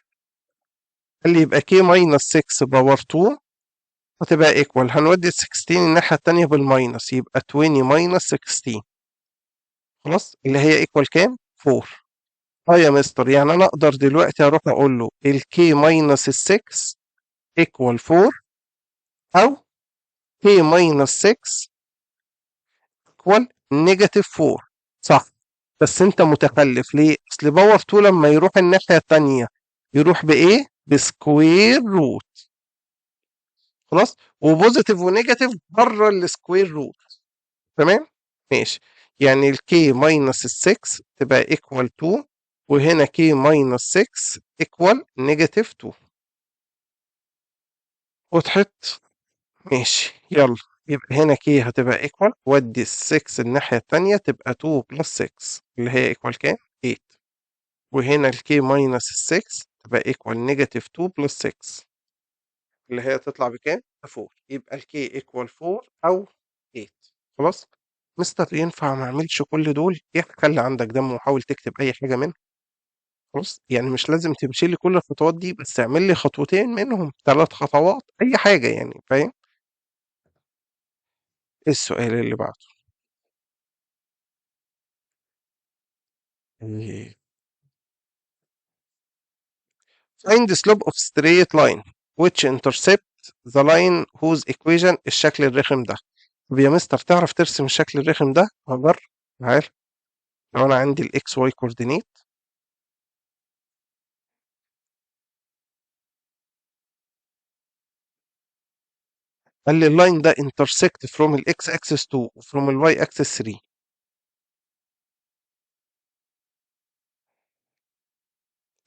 Speaker 1: قال لي يبقى k minus 6 power 2 هتبقى equal، هنودي ال 16 الناحية التانية بال minus، يبقى 20 minus 16. خلاص اللي هي equal كام؟ 4. يا مستر يعني انا اقدر دلوقتي اروح اقول له ال k minus 6 equal 4 او k minus 6 equal negative 4. صح، بس انت متخلف ليه؟ اصل power 2 لما يروح الناحية التانية يروح بايه؟ ب square root. خلاص، و positive و negative بره ال square root. تمام ماشي. يعني ال k minus 6 تبقى equal 2، وهنا k minus 6 equal negative 2. وضحت؟ ماشي يلا. يبقى هنا k هتبقى equal، ودي ال 6 الناحية التانية تبقى 2 plus 6 اللي هي equal كام؟ 8. وهنا ال k minus 6 تبقى equal negative 2 plus 6 اللي هي تطلع بكام؟ 4. يبقى ال k equal 4 أو 8. خلاص؟ مستر ينفع ما أعملش كل دول؟ إيه خلي عندك دم وحاول تكتب أي حاجة منهم. خلاص؟ يعني مش لازم تمشي لي كل الخطوات دي، بس اعمل لي خطوتين منهم، 3 خطوات، أي حاجة يعني، فاهم؟ السؤال اللي بعده. إيه. Find the slope of straight line which intercept the line whose equation الشكل الرخم ده. طب يا مستر تعرف ترسم الشكل الرخم ده؟ هجرب. تعال، لو أنا عندي ال x y coordinate قال لي ال line ده intersect from ال x axis 2 و from ال y axis 3.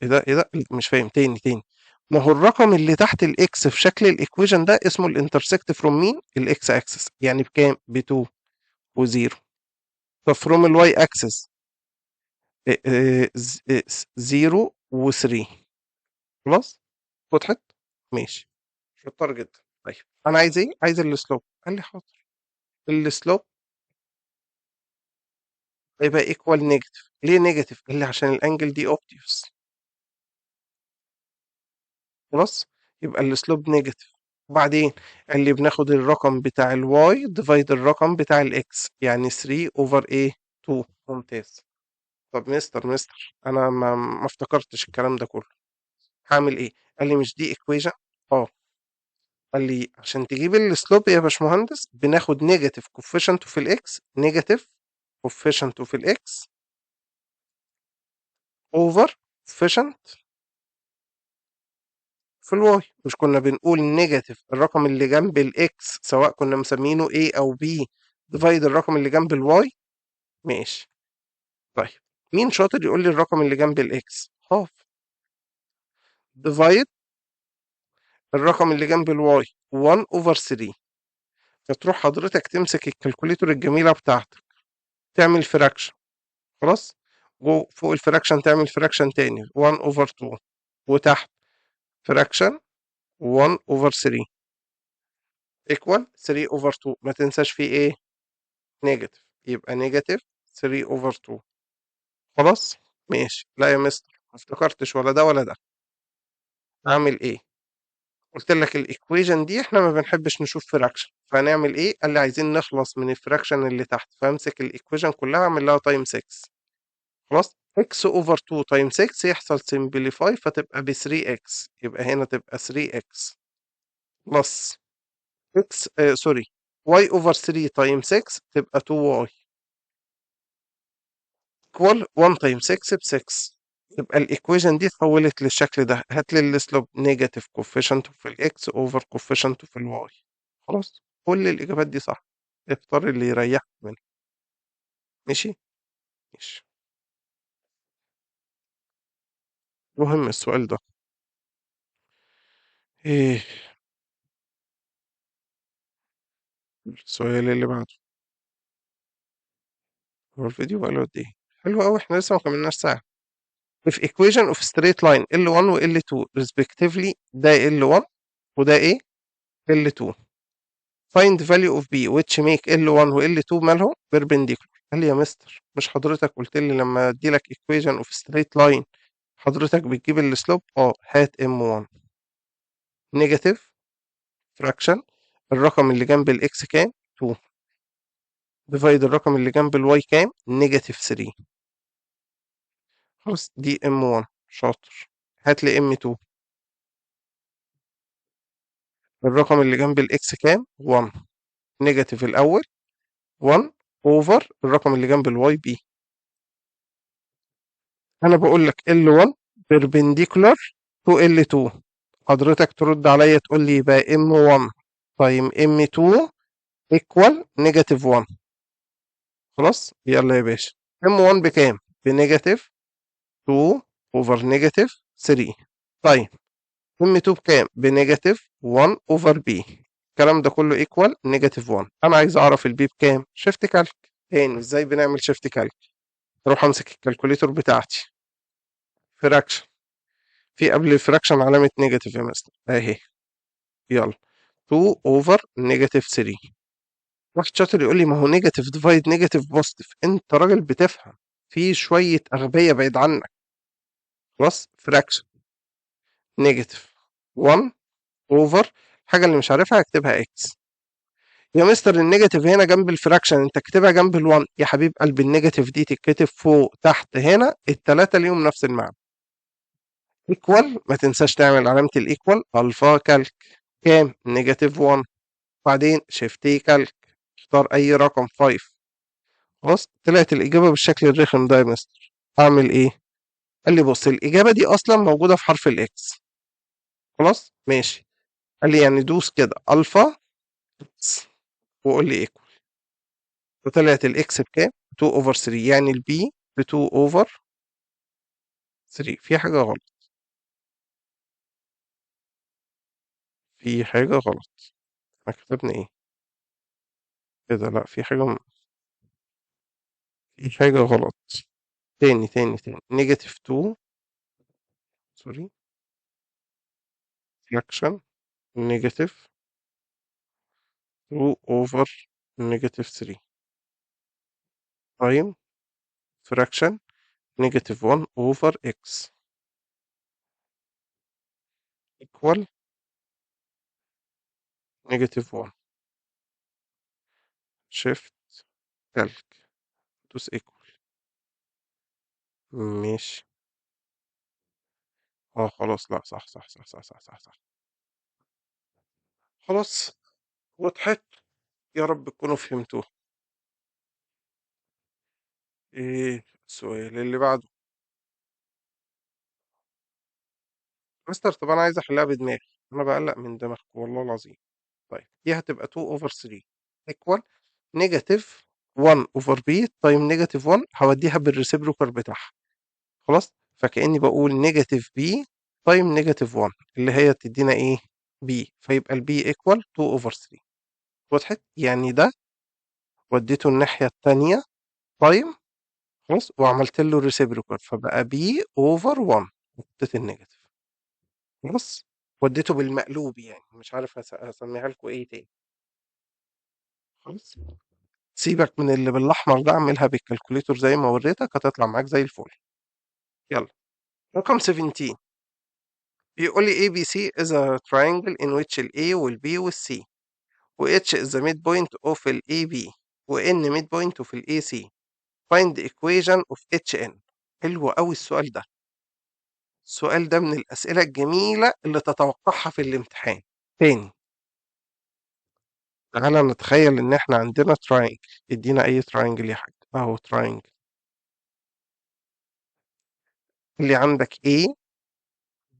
Speaker 1: ايه ده؟ ايه ده؟ مش فاهم. تاني تاني، ما هو الرقم اللي تحت ال x في شكل ال equation ده اسمه ال intersect from مين؟ ال x axis، يعني بكام؟ ب 2 و 0. طب from ال y axis 0 و 3. خلاص؟ وضحت؟ ماشي، شطار جدا. طيب انا عايز ايه؟ عايز ال slope. قال لي حاضر. ال slope هيبقى equal negative. ليه negative؟ قال لي عشان ال angle دي obtuse. خلاص؟ يبقى ال slope negative. وبعدين قال لي بناخد الرقم بتاع ال y divide الرقم بتاع ال x، يعني 3 over ايه؟ 2. ممتاز. طب مستر انا ما افتكرتش الكلام ده كله، هعمل ايه؟ قال لي مش دي equation؟ قال لي عشان تجيب ال slope يا باشمهندس بناخد negative coefficient في ال x، negative coefficient في ال x over coefficient في ال y. مش كنا بنقول negative الرقم اللي جنب ال x سواء كنا مسمينه A او B divide الرقم اللي جنب ال y؟ ماشي. طيب مين شاطر يقول لي الرقم اللي جنب ال x؟ half divide الرقم اللي جنب ال y 1 over 3. فتروح حضرتك تمسك ال calculator الجميلة بتاعتك تعمل fraction، خلاص، وفوق ال fraction تعمل fraction تاني 1 over 2، وتحت fraction 1 over 3 equal 3 over 2. ما تنساش في ايه؟ negative، يبقى negative 3 over 2. خلاص ماشي. لا يا مستر ما افتكرتش ولا ده ولا ده. أعمل إيه؟ قلت لك ال equation دي إحنا ما بنحبش نشوف fraction، فهنعمل إيه؟ قال لي عايزين نخلص من ال fraction اللي تحت، فامسك ال equation كلها أعمل لها time 6. خلاص؟ x over 2 time 6 يحصل simplify فتبقى ب 3x، يبقى هنا تبقى 3x plus x sorry y over 3 time 6 تبقى 2y equal 1 time 6 ب 6. يبقى ال equation دي اتحولت للشكل ده. هات لي ال slope negative coefficient في ال x over coefficient في ال y. خلاص كل الاجابات دي صح، اختار اللي يريحك منها. ماشي ماشي. مهم السؤال ده. ايه السؤال اللي بعده؟ هو الفيديو بقاله قد ايه؟ حلو قوي، احنا لسه ما كملناش ساعة. If equation of straight line L1 و L2 respectively، ده L1 وده ايه؟ L2. Find value of B which make L1 و L2 مالهم؟ perpendicular. قال لي يا مستر مش حضرتك قلت لي لما ادي لك equation of straight line حضرتك بتجيب ال slope؟ هات M1 negative fraction الرقم اللي جنب ال x كام؟ 2 divide الرقم اللي جنب ال y كام؟ negative 3. خلاص دي M1. شاطر. هات لي M2 الرقم اللي جنب ال x كام؟ 1 negative الاول 1 over الرقم اللي جنب ال y b. انا بقول لك L1 perpendicular to L2، حضرتك ترد عليا تقول لي يبقى M1 time M2 equal negative 1. خلاص يلا يا باشا، M1 بكام؟ ب negative 2 over negative 3. طيب M2 بكام؟ ب negative 1 over b. الكلام ده كله equal negative 1. انا عايز اعرف ال b بكام؟ shift calc. تاني ازاي بنعمل shift calc؟ اروح امسك ال calculator بتاعتي، fraction، في قبل ال fraction علامة negative يا مستر اهي، يلا 2 over negative 3. واحد شاطر يقول لي ما هو negative divide negative positive. انت راجل بتفهم، في شوية أغبياء بعيد عنك. خلاص fraction negative 1 over الحاجة اللي مش عارفها هكتبها x. يا مستر ال negative هنا جنب ال fraction انت اكتبها جنب ال1. يا حبيب قلبي ال negative دي تتكتب فوق تحت هنا، التلاتة ليهم نفس المعنى. equal، ما تنساش تعمل علامة ال equal، alpha calc كام؟ negative 1. بعدين shift calc، اختار اي رقم 5. خلاص طلعت الإجابة بالشكل الرخم ده يا مستر. أعمل إيه؟ قال لي بص الإجابة دي أصلا موجودة في حرف ال x. خلاص ماشي. قال لي يعني دوس كده alpha x وقول لي equal. فطلعت ال x بكام؟ 2 over 3، يعني ال b ب 2 over 3. في حاجة غلط، في حاجة غلط. احنا كتبنا إيه؟ إيه ده؟ لأ في حاجة في حاجة غلط. تاني تاني تاني، negative 2 sorry fraction negative 2 over negative 3 time fraction negative 1 over x equal negative 1 shift calc دوس equal. ماشي. خلاص، لا صح صح صح صح صح صح صح. خلاص وضحت، يا رب تكونوا فهمتوها. ايه السؤال اللي بعده؟ مستر طب انا عايز احلها بدماغي، انا بقلق من دماغكم والله العظيم. طيب دي هتبقى 2 over 3 equal negative 1 over b time negative 1، هوديها بال reciprocal بتاعها. خلاص فكأني بقول negative b time negative 1 اللي هي تدينا ايه؟ b، فيبقى ال b equal 2 over 3. وضحت؟ يعني ده وديته الناحية التانية time، خلاص، وعملت له reciprocal فبقى b over 1 وحطيت ال negative. خلاص وديته بالمقلوب، يعني مش عارف هسميها لكم ايه تاني. خلاص سيبك من اللي بالاحمر ده، اعملها بال calculator زي ما وريتك هتطلع معاك زي الفل. يلا رقم 17 بيقول لي ABC is a triangle in which ال A وال B وال C و H is the midpoint of ال AB و N midpoint of ال AC. Find the equation of HN. حلو أوي السؤال ده. السؤال ده من الأسئلة الجميلة اللي تتوقعها في الامتحان. تاني، تعالَ نتخيل إن إحنا عندنا triangle، ادينا أي triangle يا حاج، أهو triangle. اللي عندك A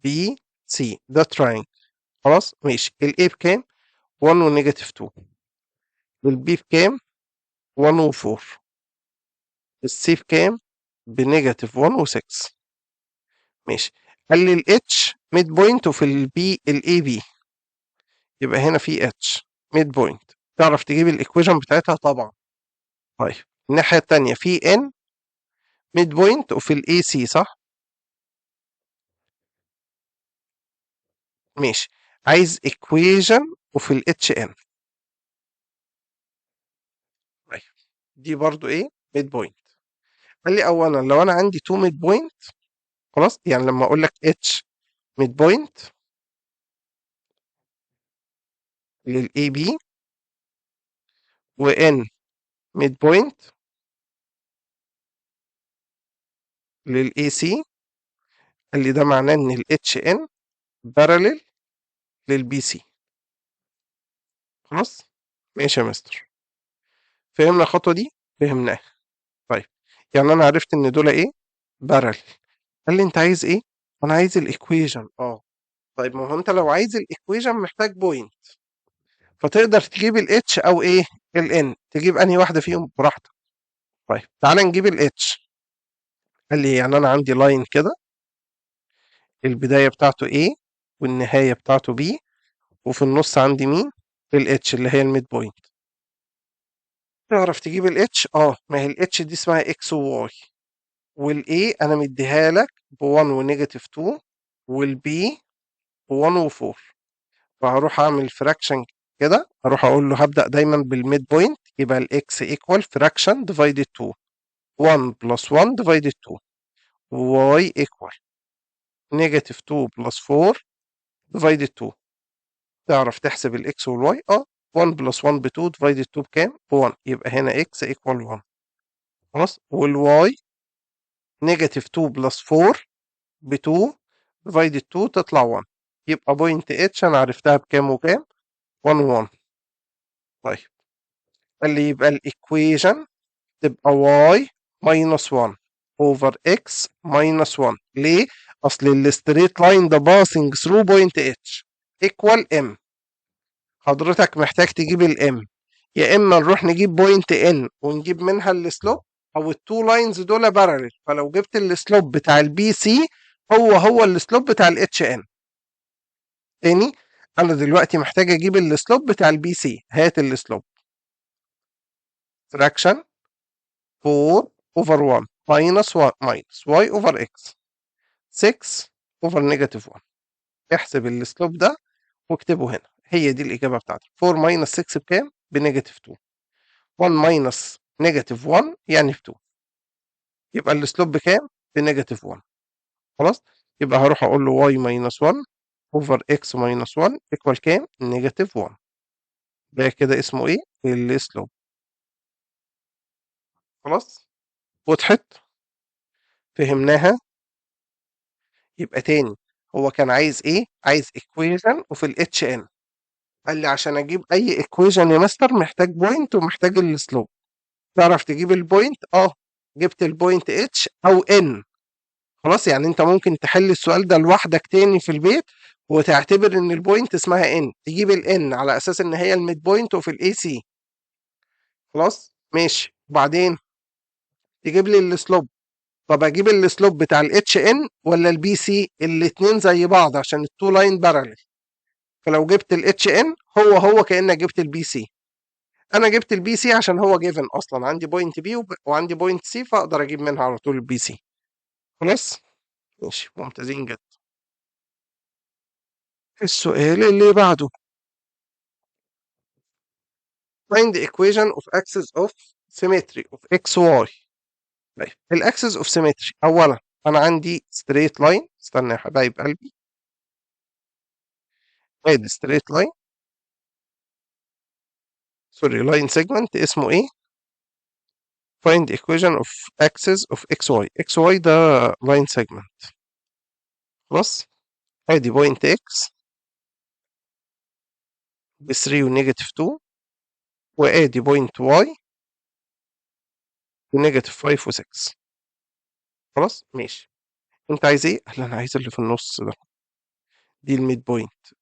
Speaker 1: B C ده triangle، خلاص ماشي. ال A بكام؟ 1 و negative 2. وال B بكام؟ 1 و4. ال C بكام؟ ب negative 1 و6. ماشي. قال لي ال H midpoint of ال B ال AB، يبقى هنا في H midpoint. تعرف تجيب ال equation بتاعتها؟ طبعا. طيب الناحية التانية في N midpoint of ال AC، صح؟ ماشي. عايز equation of ال HN. طيب دي برضو ايه؟ midpoint. قال لي اولا لو انا عندي 2 midpoint، خلاص، يعني لما اقول لك H midpoint لل AB و N midpoint لل AC، قال لي ده معناه ان ال HN parallel لل BC. خلاص ماشي يا مستر، فهمنا الخطوة دي؟ فهمناها. طيب يعني انا عرفت ان دول ايه؟ parallel. قال لي انت عايز ايه؟ انا عايز ال equation. طيب ما هو انت لو عايز ال equation محتاج point، فتقدر تجيب ال H او ايه؟ ال N. تجيب انهي واحدة فيهم براحتك. طيب تعالى نجيب ال H. قال لي يعني انا عندي line كده، البداية بتاعته A والنهاية بتاعته B، وفي النص عندي مين؟ ال H اللي هي ال midpoint. تعرف تجيب ال H؟ ما هي ال H دي اسمها X و Y، وال A أنا مديها لك ب 1 و negative 2، وال B ب 1 و 4. فهروح أعمل fraction كده، هروح أقول له هبدأ دايما بال midpoint، يبقى ال X equal fraction divided 2، 1 plus 1 divided 2، Y equal negative 2 plus 4 divided 2. تعرف تحسب ال X وال Y؟ 1 plus 1 ب 2 divided 2 بكام؟ ب 1، يبقى هنا X equal 1. خلاص، وال Y negative 2 plus 4 ب 2 divided 2 تطلع 1، يبقى point H أنا عرفتها بكام وكام؟ 1 1. طيب قال لي يبقى ال equation تبقى y minus 1 over x minus 1. ليه؟ أصل ال straight line ده passing through point H equal m. حضرتك محتاج تجيب ال m، يا إما نروح نجيب point N ونجيب منها ال slope، أو ال two lines دول parallel، فلو جبت ال slope بتاع ال BC هو هو ال slope بتاع ال HN. تاني، أنا دلوقتي محتاج أجيب ال slope بتاع ال BC. هات ال slope، fraction 4 over 1 minus 1 minus y over x 6 over negative 1. احسب ال slope ده واكتبه هنا، هي دي الإجابة بتاعتك. 4 minus 6 بكام؟ ب negative 2. 1 minus negative 1 يعني ب 2، يبقى ال slope بكام؟ ب negative 1. خلاص، يبقى هروح أقول له y minus 1 over x minus 1 equal كام؟ negative 1. ده كده اسمه إيه؟ ال slope. خلاص؟ وضحت؟ فهمناها؟ يبقى تاني هو كان عايز إيه؟ عايز equation of ال HN. قال لي عشان أجيب أي equation يا مستر محتاج point ومحتاج ال slope. تعرف تجيب ال point؟ جبت ال point H أو N. خلاص، يعني أنت ممكن تحل السؤال ده لوحدك تاني في البيت وتعتبر إن ال point اسمها N، تجيب ال N على أساس إن هي ال midpoint of ال AC. خلاص؟ ماشي. وبعدين تجيب لي ال slope. طب اجيب ال slope بتاع ال HN ولا ال BC؟ الاثنين زي بعض عشان ال two line parallel. فلو جبت ال HN هو هو كانك جبت ال BC. انا جبت ال BC عشان هو given اصلا، عندي point B وعندي point C، فاقدر اجيب منها على طول ال BC. خلاص؟ ماشي، ممتازين جدا. السؤال اللي بعده، find the equation of axis of symmetry of xy. طيب ال axis of symmetry اولا انا عندي straight line، استنى يا حبايب قلبي، ادي straight line، sorry line segment اسمه ايه؟ find equation of axis of xy. xy ده line segment. خلاص، ادي point x ب 3 و negative 2، وادي point y ب negative 5 و 6. خلاص ماشي. انت عايز ايه؟ قال انا عايز اللي في النص ده، دي ال midpoint.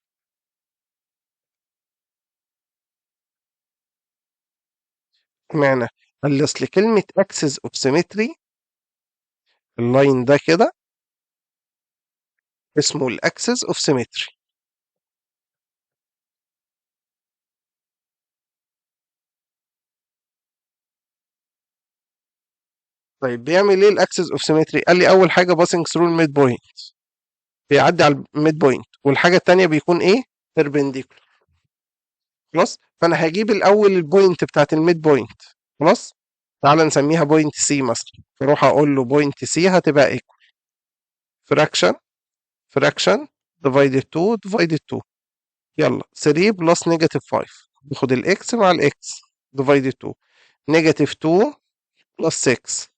Speaker 1: معنى قال لي اصل كلمة axis of symmetry ال line ده كده اسمه ال axis of symmetry. طيب بيعمل ايه ال axis of symmetry؟ قال لي اول حاجة passing through ال midpoint، بيعدي على ال midpoint، والحاجة الثانية بيكون ايه؟ perpendicular. خلاص، فانا هجيب الاول ال point بتاعت ال midpoint. خلاص، تعال نسميها point C مثلا، فاروح اقول له point C هتبقى equal fraction fraction divided 2 divided 2، يلا 3 plus negative 5، باخد ال x مع ال x divided 2، negative 2 plus 6.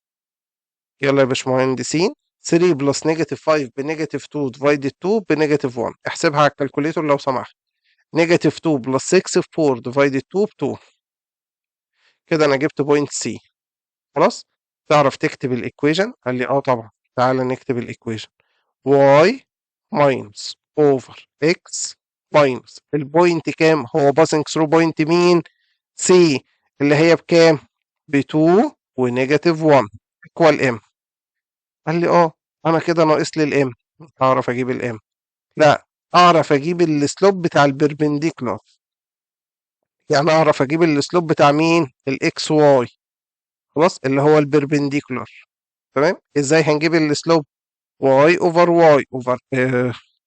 Speaker 1: يلا يا باشمهندسين، 3 plus negative 5 ب negative 2 divided 2 ب negative 1، احسبها على ال calculator لو سمحت. negative 2 plus 6 ب 4 divided 2 ب 2. كده انا جبت point C. خلاص، تعرف تكتب ال equation؟ قال لي اه طبعا. تعالى نكتب ال equation، y minus over x minus ال point كام؟ هو passing through point مين؟ C، اللي هي بكام؟ ب 2 و negative 1 equal m. قال لي اه انا كده ناقص لي ال m، اعرف اجيب ال m؟ لا، اعرف اجيب ال slope بتاع ال perpendicular، يعني اعرف اجيب ال slope بتاع مين؟ ال x y. خلاص، اللي هو ال perpendicular. تمام، ازاي هنجيب ال slope؟ y over y over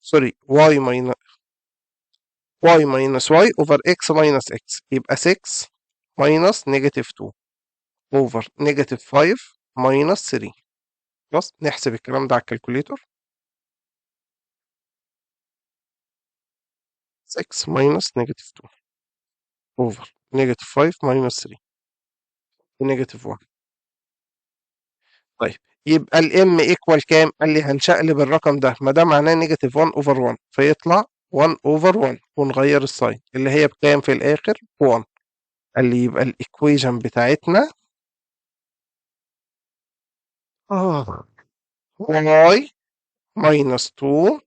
Speaker 1: sorry y minus y minus y over x minus x، يبقى 6 minus negative 2 over negative 5 minus 3. خلاص، نحسب الكلام ده على ال calculator. 6 minus negative 2 over negative 5 minus 3 negative 1. طيب يبقى ال m equal كام؟ قال لي هنشقلب الرقم ده، ما ده معناه negative 1 over 1، فيطلع 1 over 1، ونغير ال sign اللي هي بكام في الاخر؟ 1. قال لي يبقى ال equation بتاعتنا y minus 2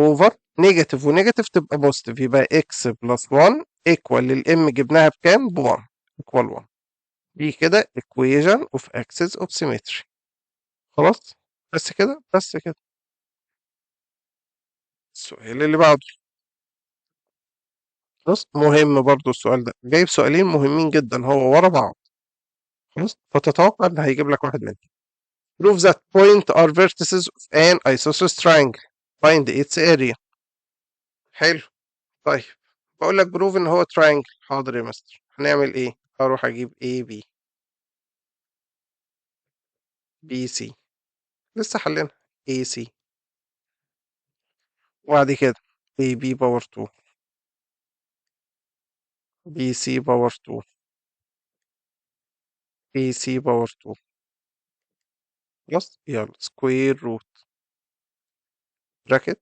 Speaker 1: over negative و negative تبقى positive، يبقى x plus 1 equal لل m جبناها بكام؟ ب 1 equal 1. دي كده equation of axis of symmetry. خلاص، بس كده بس كده. السؤال اللي بعده، خلاص مهم برضو السؤال ده، جايب سؤالين مهمين جدا هو ورا بعض. خلاص، فتتوقع ان هيجيب لك واحد منهم. Prove that point are vertices of an isosceles triangle. Find its area. حلو. طيب بقول لك prove ان هو triangle. حاضر يا مستر. هنعمل ايه؟ هروح اجيب A B B C، لسه حلينها A C، وبعد كده A B power 2 B C power 2 A C power 2. خلاص، يلا square root bracket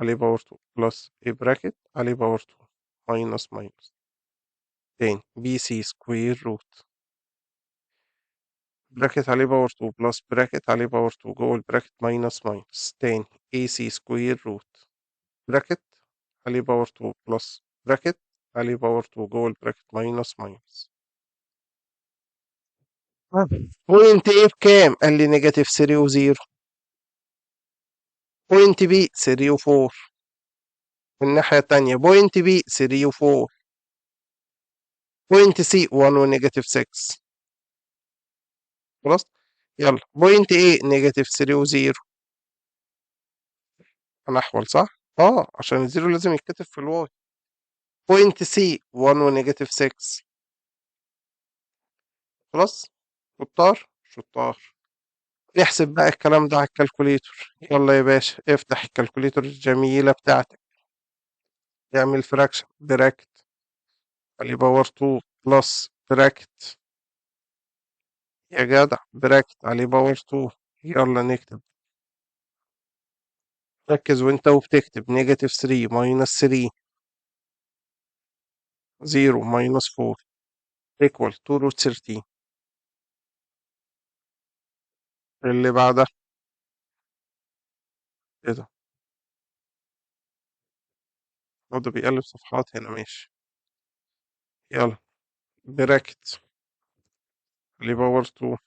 Speaker 1: عليه power 2 plus A bracket عليه power 2 minus minus تاني B C square root bracket عليه power 2 plus bracket عليه power 2 جوه ال bracket minus minus تاني A C square root bracket عليه power 2 plus bracket عليه power 2 جوه ال bracket minus minus. point A بكام؟ قال لي negative 3 و 0. point B 3 و 4. الناحية التانية point B 3 و 4. point C 1 و negative 6. خلاص، يلا point A negative 3 و 0. هنحول صح؟ عشان ال zero لازم يتكتب في ال y. point C 1 و negative 6. خلاص، شطار شطار. نحسب بقى الكلام ده على ال calculator. يلا يا باشا افتح ال calculator الجميلة بتاعتك، اعمل fraction bracket عليه power 2 plus bracket يا جدع bracket عليه power 2. يلا نكتب، ركز وانت وبتكتب negative 3 minus 3 0 minus 4 equal 2 root 13. اللي بعدها ايه ده؟ برضه بيقلب صفحات هنا، ماشي. يلا bracket عليه power 2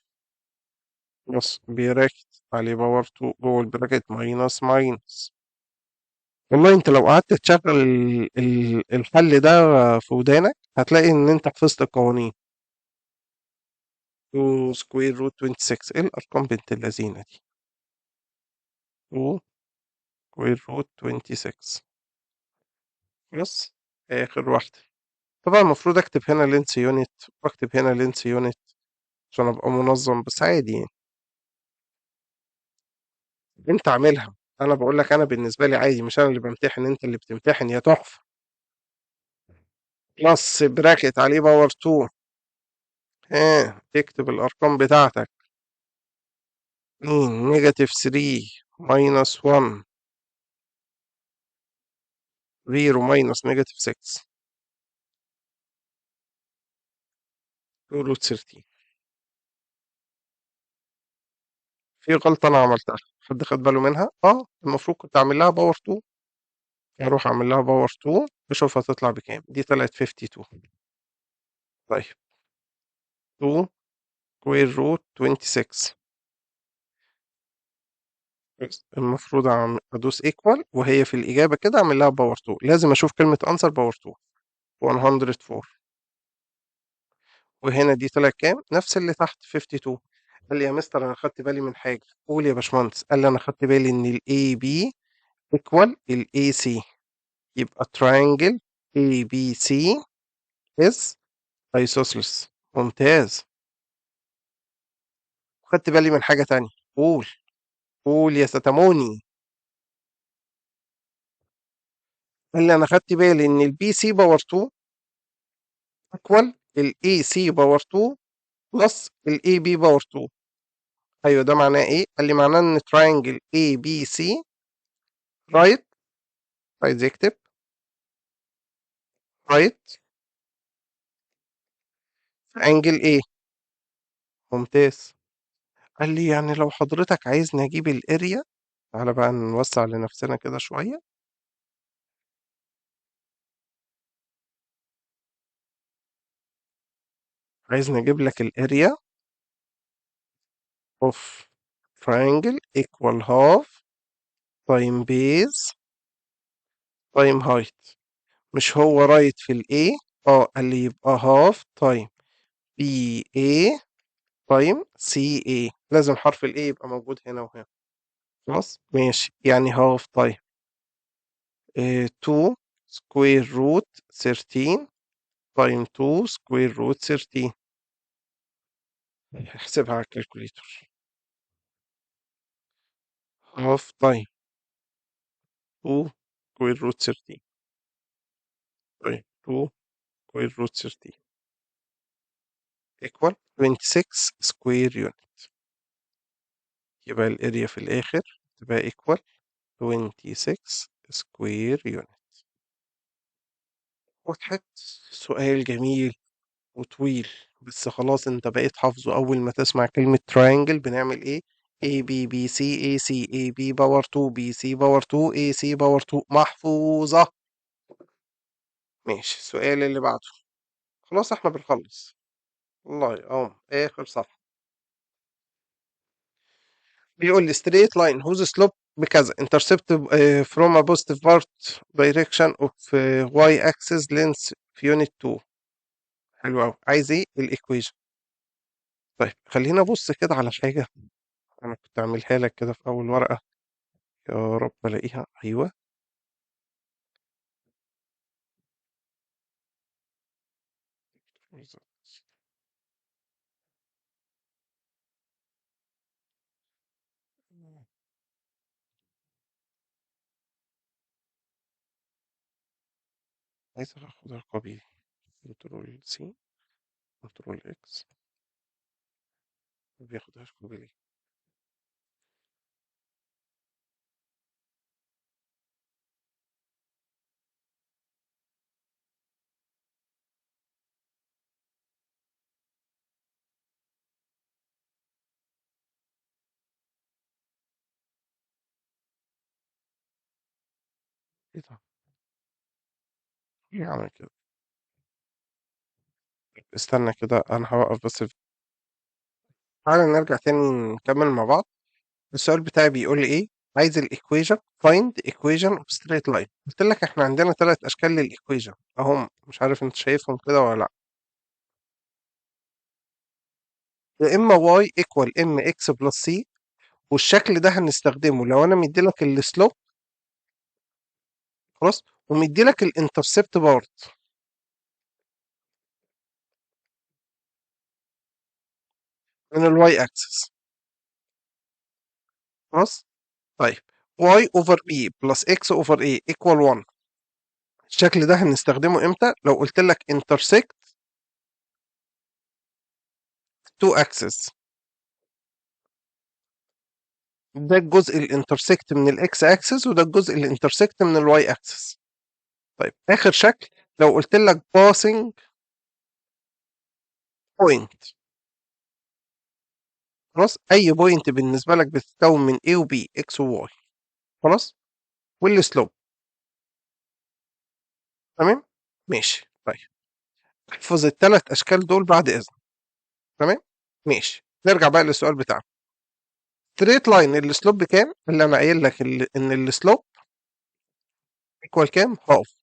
Speaker 1: plus bracket عليه power 2 جوه ال bracket minus minus. والله انت لو قعدت تشغل الحل ده في ودانك هتلاقي ان انت حفظت القوانين. 2 square root 26، ايه الارقام بنت اللذينه دي؟ 2 square root 26. بس اخر واحده. طبعا المفروض اكتب هنا length unit واكتب هنا length unit عشان ابقى منظم، بس عادي يعني. انت عاملها، انا بقول لك انا بالنسبه لي عادي، مش انا اللي بمتحن، انت اللي بتمتحن يا تحفه. plus bracket عليه power 2، ها تكتب الارقام بتاعتك 2 negative 3 minus 1 0 minus negative 6 2 root 13. في غلطة أنا عملتها، حد خد باله منها؟ المفروض كنت أعمل لها power 2. هروح أعمل لها power 2 أشوف هتطلع بكام. دي طلعت 52. طيب 2 square root 26، المفروض أدوس equal وهي في الإجابة كده أعمل لها power 2. لازم أشوف كلمة answer power 2. 104. وهنا دي طلعت كام؟ نفس اللي تحت 52. قال لي يا مستر أنا خدت بالي من حاجة. قول يا باشمهندس. قال لي أنا خدت بالي إن ال AB equal ال AC، يبقى triangle ABC is isosceles. ممتاز. خدت بالي من حاجة تانية. قول قول يا ستموني. قال لي أنا خدت بالي إن ال BC power 2 equal ال AC power 2 plus ال AB power 2. أيوه ده معناه إيه؟ قال لي معناه إن triangle ABC right، عايز يكتب right angle A. ممتاز. قال لي يعني لو حضرتك عايزني أجيب ال area، تعالى بقى نوسع لنفسنا كده شوية. عايزني أجيب لك ال area of triangle equal half time base time height. مش هو right في ال A؟ قال لي يبقى half time BA time CA. لازم حرف ال A يبقى موجود هنا وهنا. خلاص ماشي، يعني half time 2 square root 13 time 2 square root 13. احسبها على ال calculator. half time 2 square root 13 طيب 2 square root 13 equal 26 square unit. يبقى ال area في الآخر تبقى equal 26 square unit. وضحت؟ سؤال جميل وطويل، بس خلاص انت بقيت حافظه. أول ما تسمع كلمة triangle بنعمل إيه؟ A B B C A C A B power 2 B C power 2 A C power 2، محفوظة. ماشي، السؤال اللي بعده. خلاص احنا بنخلص والله، آخر صفحة. بيقول لي straight line whose slope بكذا intercept from a positive part direction of y axis length في unit 2. حلو أوي. عايز إيه؟ ال equation. طيب خلينا أبص كده على حاجة أنا كنت عاملها لك كده في أول ورقة، يا رب ألاقيها. أيوه، عايز اخدها copy، control C، control X، ما بياخدهاش copy ليه؟ ايه ده؟ ليه عمل كده؟ استنى كده، انا هوقف بس. تعالى نرجع تاني نكمل مع بعض. السؤال بتاعي بيقول لي ايه؟ عايز ال equation، find equation of straight line. قلت لك احنا عندنا 3 اشكال لل equation اهم، مش عارف انت شايفهم كده ولا لا. يا اما y equal mx plus c، والشكل ده هنستخدمه لو انا مدي لك ال slope خلاص، ومدي لك ال intercept part. من ال y axis خلاص. طيب y over b plus x over a equal 1، الشكل ده هنستخدمه امتى؟ لو قلت لك intersect two axes، ده الجزء ال intersect من ال x axis وده الجزء ال intersect من ال y axis. طيب اخر شكل لو قلت لك passing point خلاص، اي point بالنسبه لك بتتكون من A و B، X و Y خلاص، وال slope. تمام ماشي. طيب احفظ الثلاث اشكال دول بعد اذنك. تمام ماشي. نرجع بقى للسؤال بتاعنا. straight line ال slope بكام؟ اللي انا قايل لك ان ال slope equal كام؟ half.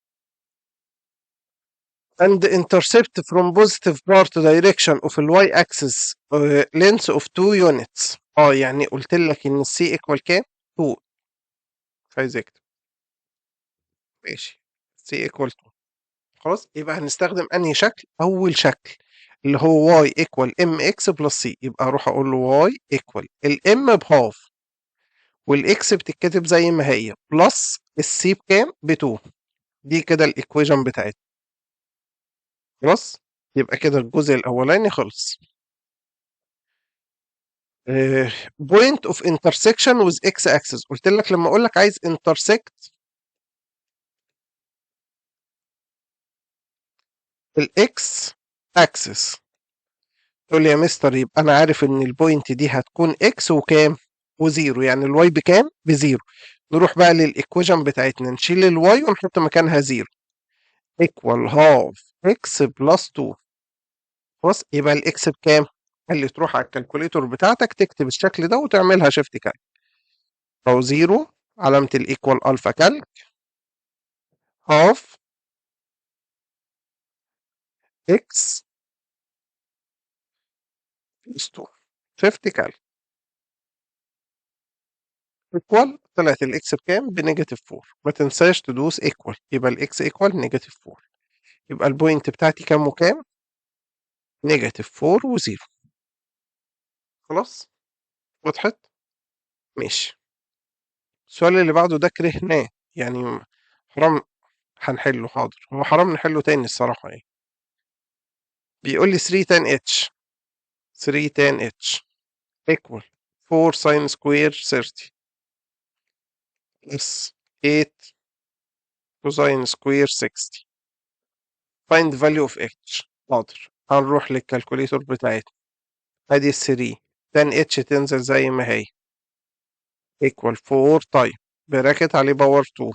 Speaker 1: and intercept from positive part direction of the y axis length of 2 units. يعني قلت لك ان c equal كام؟ 2. مش عايز اكتب. ماشي، c equal 2 خلاص. يبقى هنستخدم انهي شكل؟ اول شكل اللي هو y equal mx plus c. يبقى اروح اقول له y equal ال m ب half وال x بتتكتب زي ما هي plus ال c بكام؟ ب 2. دي كده ال equation بتاعتنا خلاص. يبقى كده الجزء الاولاني خلص. Point of intersection with x axis. قلت لك لما اقول لك عايز intersect ال x axis، تقول لي يا مستر يبقى انا عارف ان ال point دي هتكون x وكام؟ و zero، يعني ال y بكام؟ ب zero. نروح بقى لل equation بتاعتنا، نشيل ال y ونحط مكانها zero equal half x plus 2 خلاص. يبقى ال x بكام؟ قال لي تروح على ال calculator بتاعتك تكتب الشكل ده وتعملها shift calc، او 0 علامة ال equal alpha calc half x plus 2 shift calc equal، طلعت ال x بكام؟ ب negative 4. ما تنساش تدوس equal، يبقى ال x equal negative 4. يبقى ال point بتاعتي كام وكام؟ negative 4 و zero. خلاص وضحت؟ ماشي. السؤال اللي بعده ده كرهناه، يعني حرام هنحله. حاضر، هو حرام نحله تاني الصراحة. يعني بيقول لي 3 tan h، 3 tan h equal 4 sin square 30 plus 8 cosine square 60. find value of h. حاضر، هنروح لل calculator بتاعتنا. ادي 3 tan h تنزل زي ما هي equal 4 time bracket عليه power 2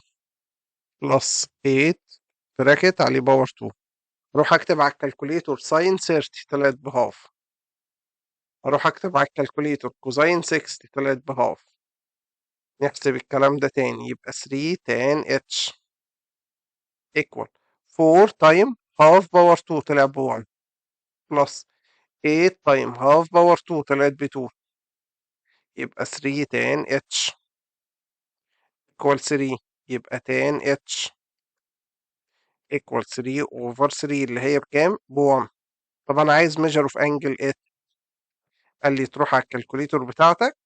Speaker 1: plus 8 bracket عليه power 2. اروح اكتب على ال calculator sine 30 طلعت ب half. اروح اكتب على ال calculator cosine 60 طلعت ب half. نحسب الكلام ده تاني، يبقى 3 tan h equal 4 time half power 2 طلع ب 1 plus 8 time half power 2 طلعت ب 2، يبقى 3 tan h equal 3، يبقى tan h equal 3 over 3 اللي هي بكام؟ ب 1. طب أنا عايز measure of angle h، قال لي تروح على ال calculator بتاعتك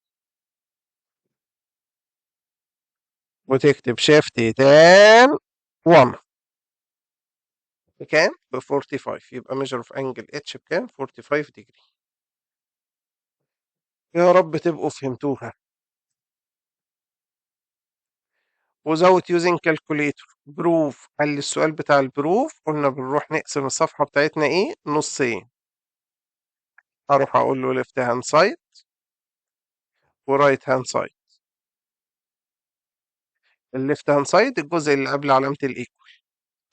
Speaker 1: وتكتب shift tan 1. بكام؟ ب 45. يبقى measure of angle H بكام؟ 45 degree. يا رب تبقوا فهمتوها. Without using calculator proof. قال لي السؤال بتاع ال proof قلنا بنروح نقسم الصفحة بتاعتنا ايه؟ نصين. هروح اقول له left hand side و right hand side. ال left hand side الجزء اللي قبل علامة ال equal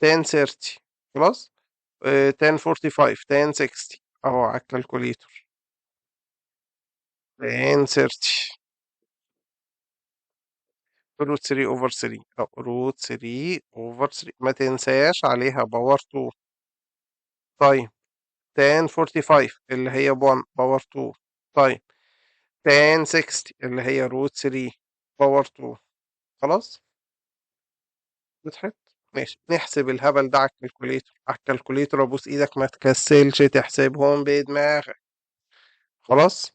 Speaker 1: tan 30 خلاص، tan 45 tan 60 اهو على ال calculator. tan 30 root 3 over 3 أو root 3 over 3، ما تنساش عليها power 2. طيب tan 45 اللي هي 1 power 2. طيب tan 60 اللي هي root 3 power 2. خلاص وضحت؟ ماشي. نحسب الهبل ده على ال calculator. على ال calculator ابوس ايدك ما تكسلش تحسبهم بدماغك. خلاص؟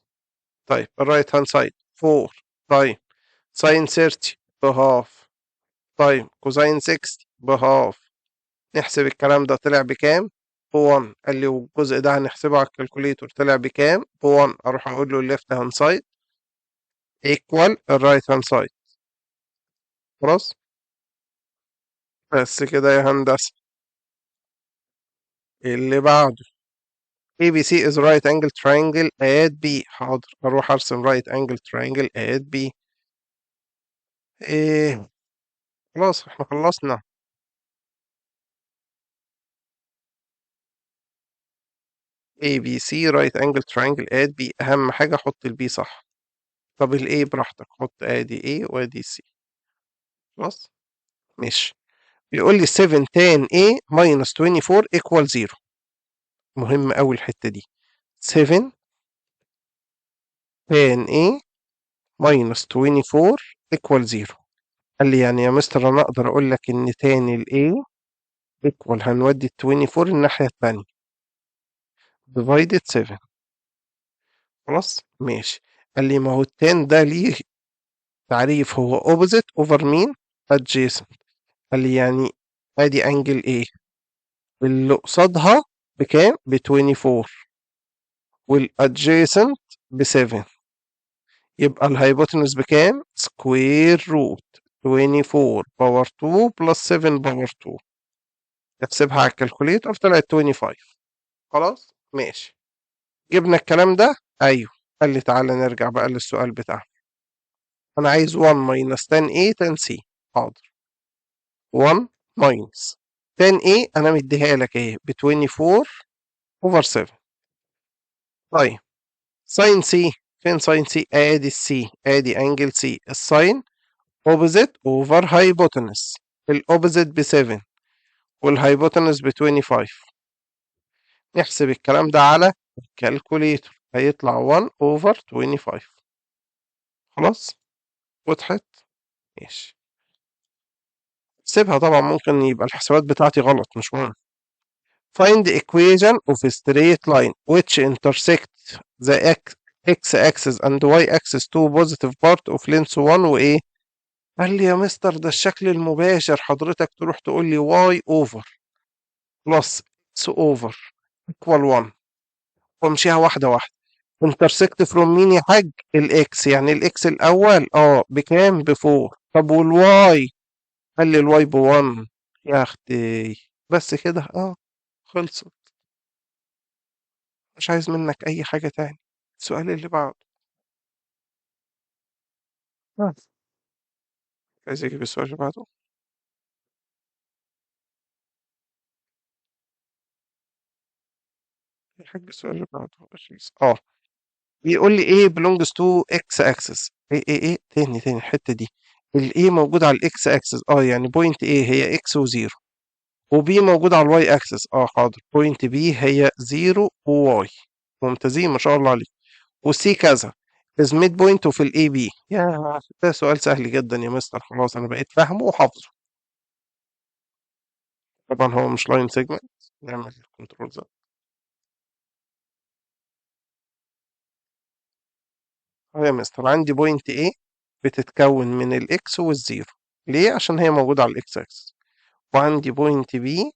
Speaker 1: طيب ال right hand side 4. طيب sine 30 ب half. طيب cosine 60 ب half. نحسب الكلام ده طلع بكام؟ ب 1. قال لي والجزء ده هنحسبه على ال calculator طلع بكام؟ ب 1. اروح اقول له ال left hand side equal ال right hand side. خلاص؟ بس كده يا هندسة. اللي بعده ABC is right angle triangle at B. حاضر، اروح ارسم right angle triangle at B. ايه خلاص احنا خلصنا. ABC right angle triangle at B. اهم حاجة حط ال B صح. طب ال A براحتك، حط ادي A وادي C. خلاص ماشي. بيقول لي 7 tan A minus 24 equal 0. مهم أوي الحتة دي. 7 tan A minus 24 equal 0. قال لي يعني يا مستر أنا أقدر أقول لك إن tan ال A equal هنودي ال 24 الناحية التانية divided 7. خلاص ماشي. قال لي ما هو ال tan ده ليه تعريف، هو opposite over مين؟ adjacent. قال لي يعني ادي angle A اللي قصادها بكام؟ ب 24 وال adjacent ب 7، يبقى ال hypotenuse بكام؟ square root 24 power 2 plus 7 power 2. احسبها على ال calculator طلعت 25. خلاص ماشي. جبنا الكلام ده؟ ايوه. قال لي تعالى نرجع بقى للسؤال بتاعنا. انا عايز 1 minus tan A tan C. حاضر. 1 minus tan A انا مديها لك اهي ب 24 over 7. طيب sine C، فين sine C؟ ادي ال C، ادي angle C. ال sine opposite over hypotenuse، ال opposite ب 7 وال hypotenuse ب 25. نحسب الكلام ده على ال calculator هيطلع 1 over 25. خلاص وضحت؟ ماشي. سيبها طبعا، ممكن يبقى الحسابات بتاعتي غلط مش مهم. Find the equation of a straight line which intersect the x axis and y axis two positive part of length 1 وإيه؟ قال لي يا مستر ده الشكل المباشر، حضرتك تروح تقول لي y over plus x over equal 1 وامشيها واحدة واحدة. intersect from مين يا حاج؟ ال x، يعني ال x الأول بكام؟ ب 4. طب وال y؟ قال لي ال y ب 1. يا أختي بس كده، خلصت، مش عايز منك أي حاجة تاني. السؤال اللي بعده بس. عايز أجيب السؤال اللي بعده. يا حاج السؤال اللي بعده بيقول لي ايه belongs to x axis. ايه ايه ايه تاني الحتة دي، ال A موجود على ال x axis، يعني point A هي x و 0، و B موجود على ال y axis، حاضر، point B هي 0 و y. ممتازين ما شاء الله عليك. و C كذا is midpoint of ال AB. يا ده سؤال سهل جدا يا مستر، خلاص انا بقيت فاهمه وحافظه. طبعا هو مش line segment، نعمل control Z. يا مستر عندي point A بتتكون من ال x وال zero، ليه؟ عشان هي موجودة على ال x axis. وعندي point B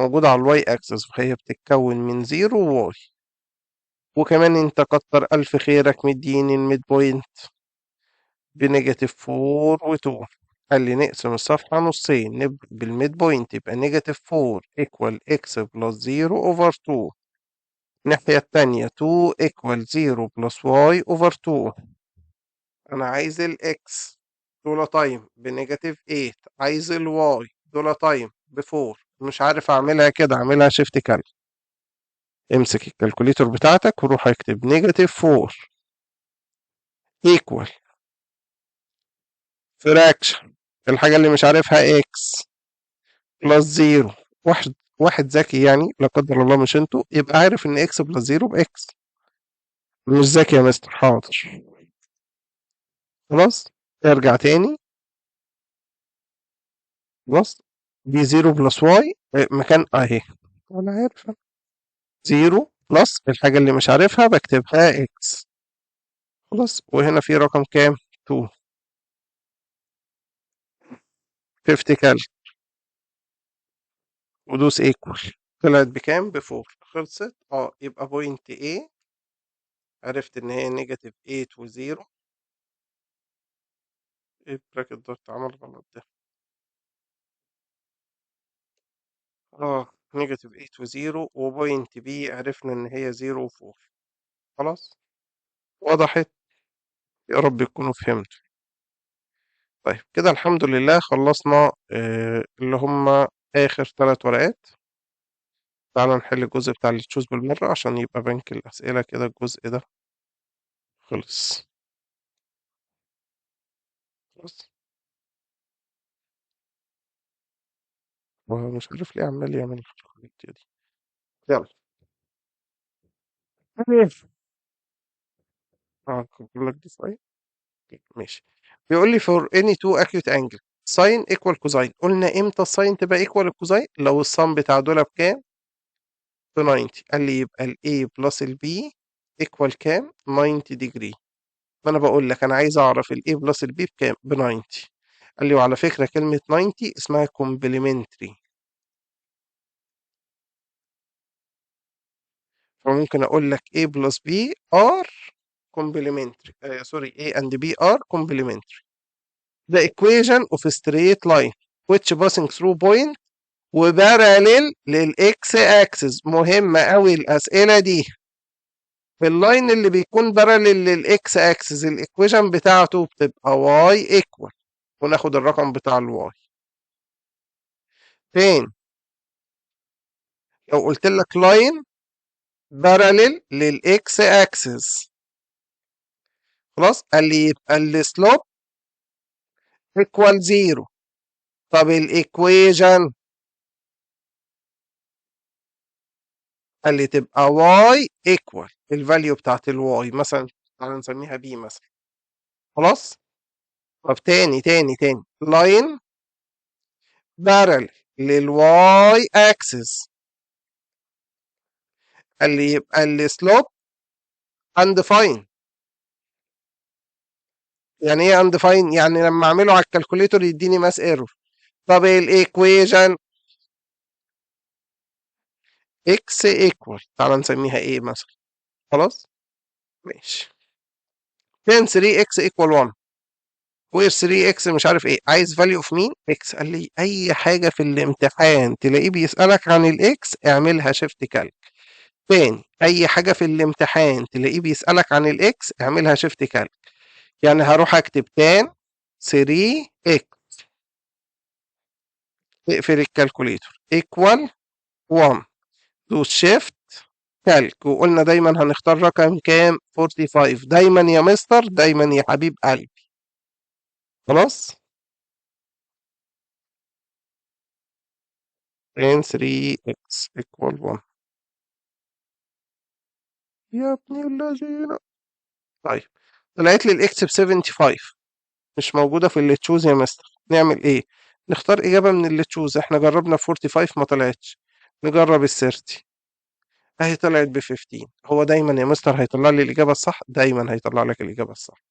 Speaker 1: موجودة على ال y axis، وهي بتتكون من 0 و y. وكمان انت كتر ألف خيرك مديني ال midpoint ب negative 4 و2. قال لي نقسم الصفحة نصين، نبدأ بال midpoint يبقى negative 4 equal x plus 0 over 2. الناحية التانية 2 equal 0 plus y over 2. أنا عايز ال x دول time ب negative 8، عايز ال y دول time ب 4. مش عارف أعملها كده، أعملها shift calc. امسك ال calculator بتاعتك وروح اكتب negative 4 equal fraction الحاجة اللي مش عارفها x plus 0. واحد ذكي يعني لا قدر الله مش انتوا، يبقى عارف ان x plus 0 ب x. مش ذكي يا مستر، حاضر. خلاص ارجع تاني. خلاص دي 0 plus y مكان اهي، انا عارف 0 plus الحاجة اللي مش عارفها بكتبها x. خلاص وهنا في رقم كام؟ 2. shift calc ودوس equal، طلعت بكام؟ ب 4. خلصت. يبقى point A عرفت ان هي negative 8 و 0. ايه ال bracket ده اتعمل غلط ده؟ negative 8 و 0، و point B عرفنا ان هي 0 و 4. خلاص وضحت؟ يا رب تكونوا فهمتوا. طيب كده الحمد لله خلصنا اللي هم آخر 3 ورقات. تعالوا نحل الجزء بتاع ال choose بالمرة عشان يبقى بنك الأسئلة كده الجزء ده خلص. خلاص مش عارف ليه عمال يعمل الحركة دي. يلا هقول لك دي شوية. ماشي. بيقول لي for any two acute angle sin equal cosine. قلنا امتى ال sine تبقى equal ال cosine؟ لو ال sum بتاع دول بكام؟ ب 90. قال لي يبقى ال A plus ال B equal كام؟ 90 degree. ما انا بقول لك انا عايز اعرف ال A plus ال B بكام؟ ب 90. قال لي وعلى فكرة كلمة 90 اسمها complementary، فممكن اقول لك A plus B are complementary، sorry A and B are complementary. The equation of a straight line which passing through point و parallel لل x axis. مهمة قوي الأسئلة دي. في ال line اللي بيكون parallel لل x axis ال equation بتاعته بتبقى y equal، وناخد الرقم بتاع ال y. فين؟ لو قلت لك line parallel لل x axis، خلاص قال لي يبقى ال slope equal 0. طب ال equation قال لي تبقى y equal ال value بتاعت ال y مثلا، تعالى نسميها b مثلا. خلاص طب تاني تاني تاني line parallel لل y axis، قال لي يبقى ال slope undefined. يعني ايه undefined؟ يعني لما اعمله على ال calculator يديني math error. طب ال equation x equal تعالى نسميها ايه مثلا. خلاص ماشي. 10 3x equal 1 where 3x مش عارف ايه، عايز value of مين؟ x. قال لي اي حاجه في الامتحان تلاقيه بيسالك عن ال x اعملها shift calc. تاني اي حاجه في الامتحان تلاقيه بيسالك عن ال x اعملها shift calc. يعني هروح اكتب tan 3x اقفل ال calculator equal 1 دوس shift calc، وقلنا دايما هنختار رقم كام؟ 45. دايما يا مستر، دايما يا حبيب قلبي. خلاص tan 3x equal 1 يا ابن اللذينة. طيب طلعت لي ال x ب 75، مش موجودة في اللي choose يا مستر. نعمل ايه؟ نختار إجابة من اللي choose. احنا جربنا 45 ما طلعتش، نجرب ال 30 اهي طلعت ب 15. هو دايما يا مستر هيطلع لي الإجابة الصح؟ دايما هيطلع لك الإجابة الصح.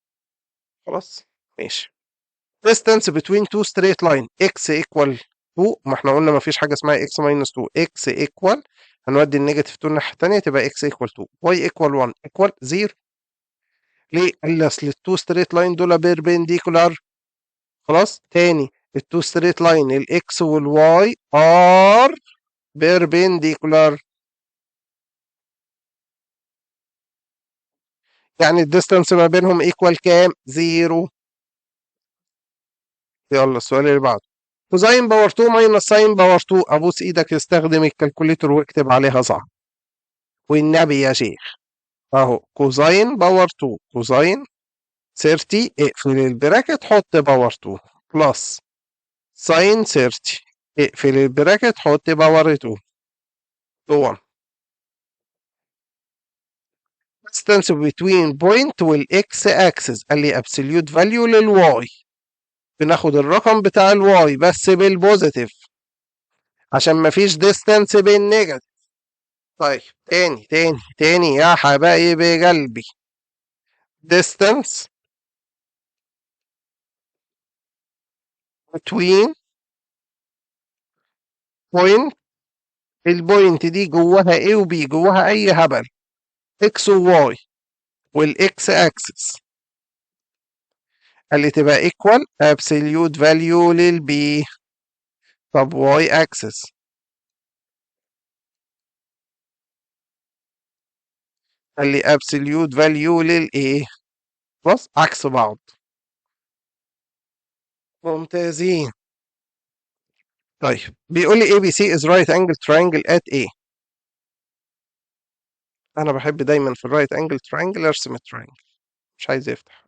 Speaker 1: خلاص ماشي. distance between two straight line x equal 2، ما احنا قلنا ما فيش حاجة اسمها x minus 2، x equal هنودي ال negative 2 الناحية الثانية تبقى x equal 2، y equal 1 equal 0. ليه؟ قال لي اصل ال two straight line دول perpendicular. خلاص؟ تاني ال two straight line ال x وال y are perpendicular، يعني ال distance ما بينهم equal كام؟ 0. يلا السؤال اللي بعده، cosine power 2 minus sine power 2. ابوس ايدك استخدم ال calculator واكتب عليها صح والنبي يا شيخ. اهو cosine power 2، cosine 30 اقفل ال bracket حط power 2 plus sine 30 اقفل ال bracket حط power 2 1. distance between point وال x axis، قال لي absolute value لل y، بناخد الرقم بتاع ال y بس بال positive عشان مفيش distance بال negative. طيب تاني تاني تاني يا حبايب قلبي، distance between point، ال point دي جواها A و B، جواها أي هبل، X و Y وال X axis، قال لي تبقى equal absolute value لل B. طب Y axis قال لي absolute value لل A. خلاص عكس بعض. ممتازين. طيب بيقول لي ABC is right angle triangle at A. أنا بحب دايما في ال right angle triangle أرسم ال triangle، مش عايز يفتح.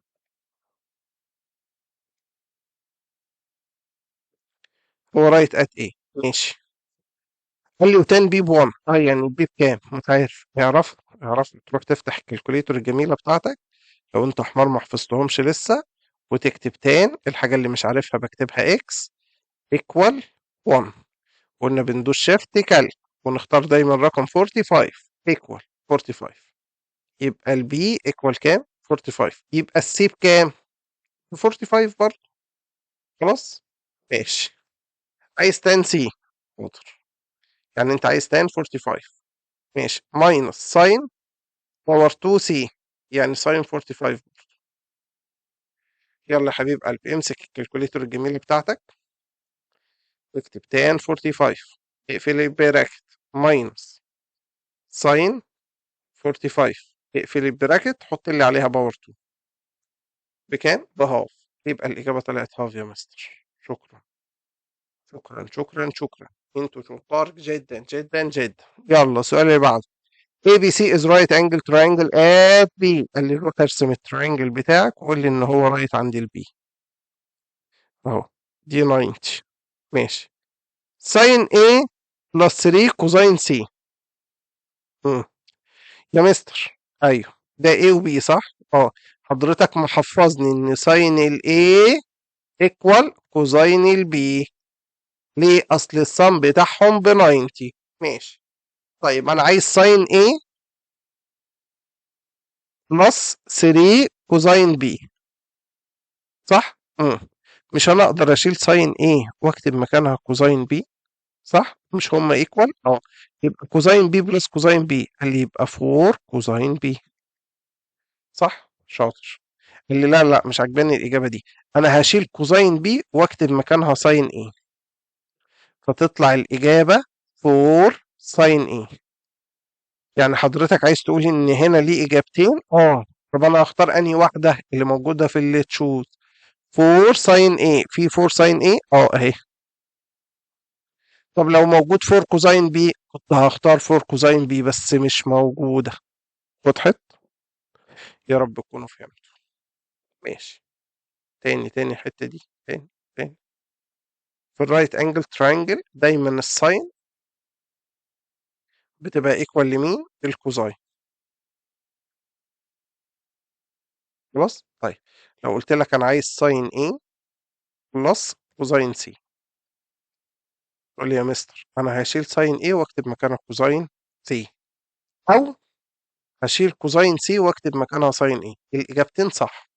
Speaker 1: هو right at A ماشي. قال لي و tan B ب 1، يعني B بكام؟ مش عارف. اعرف اعرف، تروح تفتح ال calculator الجميلة بتاعتك لو انت حمار ما حفظتهمش لسه، وتكتب tan الحاجة اللي مش عارفها بكتبها x equal 1، قلنا بندوس shift calc ونختار دايما رقم 45 equal 45، يبقى ال B equal كام؟ 45، يبقى ال C بكام؟ 45 برضه. خلاص؟ ماشي. عايز tan C، حاضر، يعني انت عايز tan 45، ماشي، minus sine power 2 C، يعني sine 45. يلا يا حبيب قلبي امسك ال calculator الجميلة بتاعتك، اكتب tan 45 اقفل ال bracket minus sine 45 اقفل ال bracket حط اللي عليها power 2 بكام؟ ب half. يبقى الإجابة طلعت half يا مستر. شكرا شكرا شكرا شكرا، انتوا شطار جدا جدا جدا. يلا السؤال اللي بعده، ABC is right angle triangle at B. قال لي روح ارسم ال triangle بتاعك وقول لي ان هو right عند ال B اهو، دي 90 ماشي. sine A plus 3 cosine C. يا مستر ايوه ده A و B صح؟ حضرتك محفظني ان sine ال A equal cosine ال B. ليه؟ اصل ال sum بتاعهم ب 90 ماشي. طيب انا عايز sine A plus 3 cosine B صح؟ مش انا اقدر اشيل sine A واكتب مكانها cosine B صح؟ مش هما equal؟ يبقى cosine B plus cosine B، قال لي يبقى 4 cosine B صح؟ شاطر. قال لي لا لا مش عجباني الاجابة دي، انا هشيل cosine B واكتب مكانها sine A، فتطلع الاجابة 4 sine A. يعني حضرتك عايز تقول ان هنا ليه اجابتين؟ طب انا هختار انهي واحدة اللي موجودة في اللي choose؟ 4 sine A، في 4 sine A؟ اهي. طب لو موجود 4 cosine B كنت هختار 4 cosine B، بس مش موجودة. وضحت؟ يا رب تكونوا فهمتوا. ماشي. تاني تاني الحتة دي، تاني تاني. في ال right angle triangle دايما ال sine بتبقى equal لمين؟ ال cosine. خلاص؟ طيب لو قلت لك انا عايز sine A plus cosine C، تقول لي يا مستر انا هشيل sine A واكتب مكانها cosine C، او هشيل cosine C واكتب مكانها sine A. الاجابتين صح.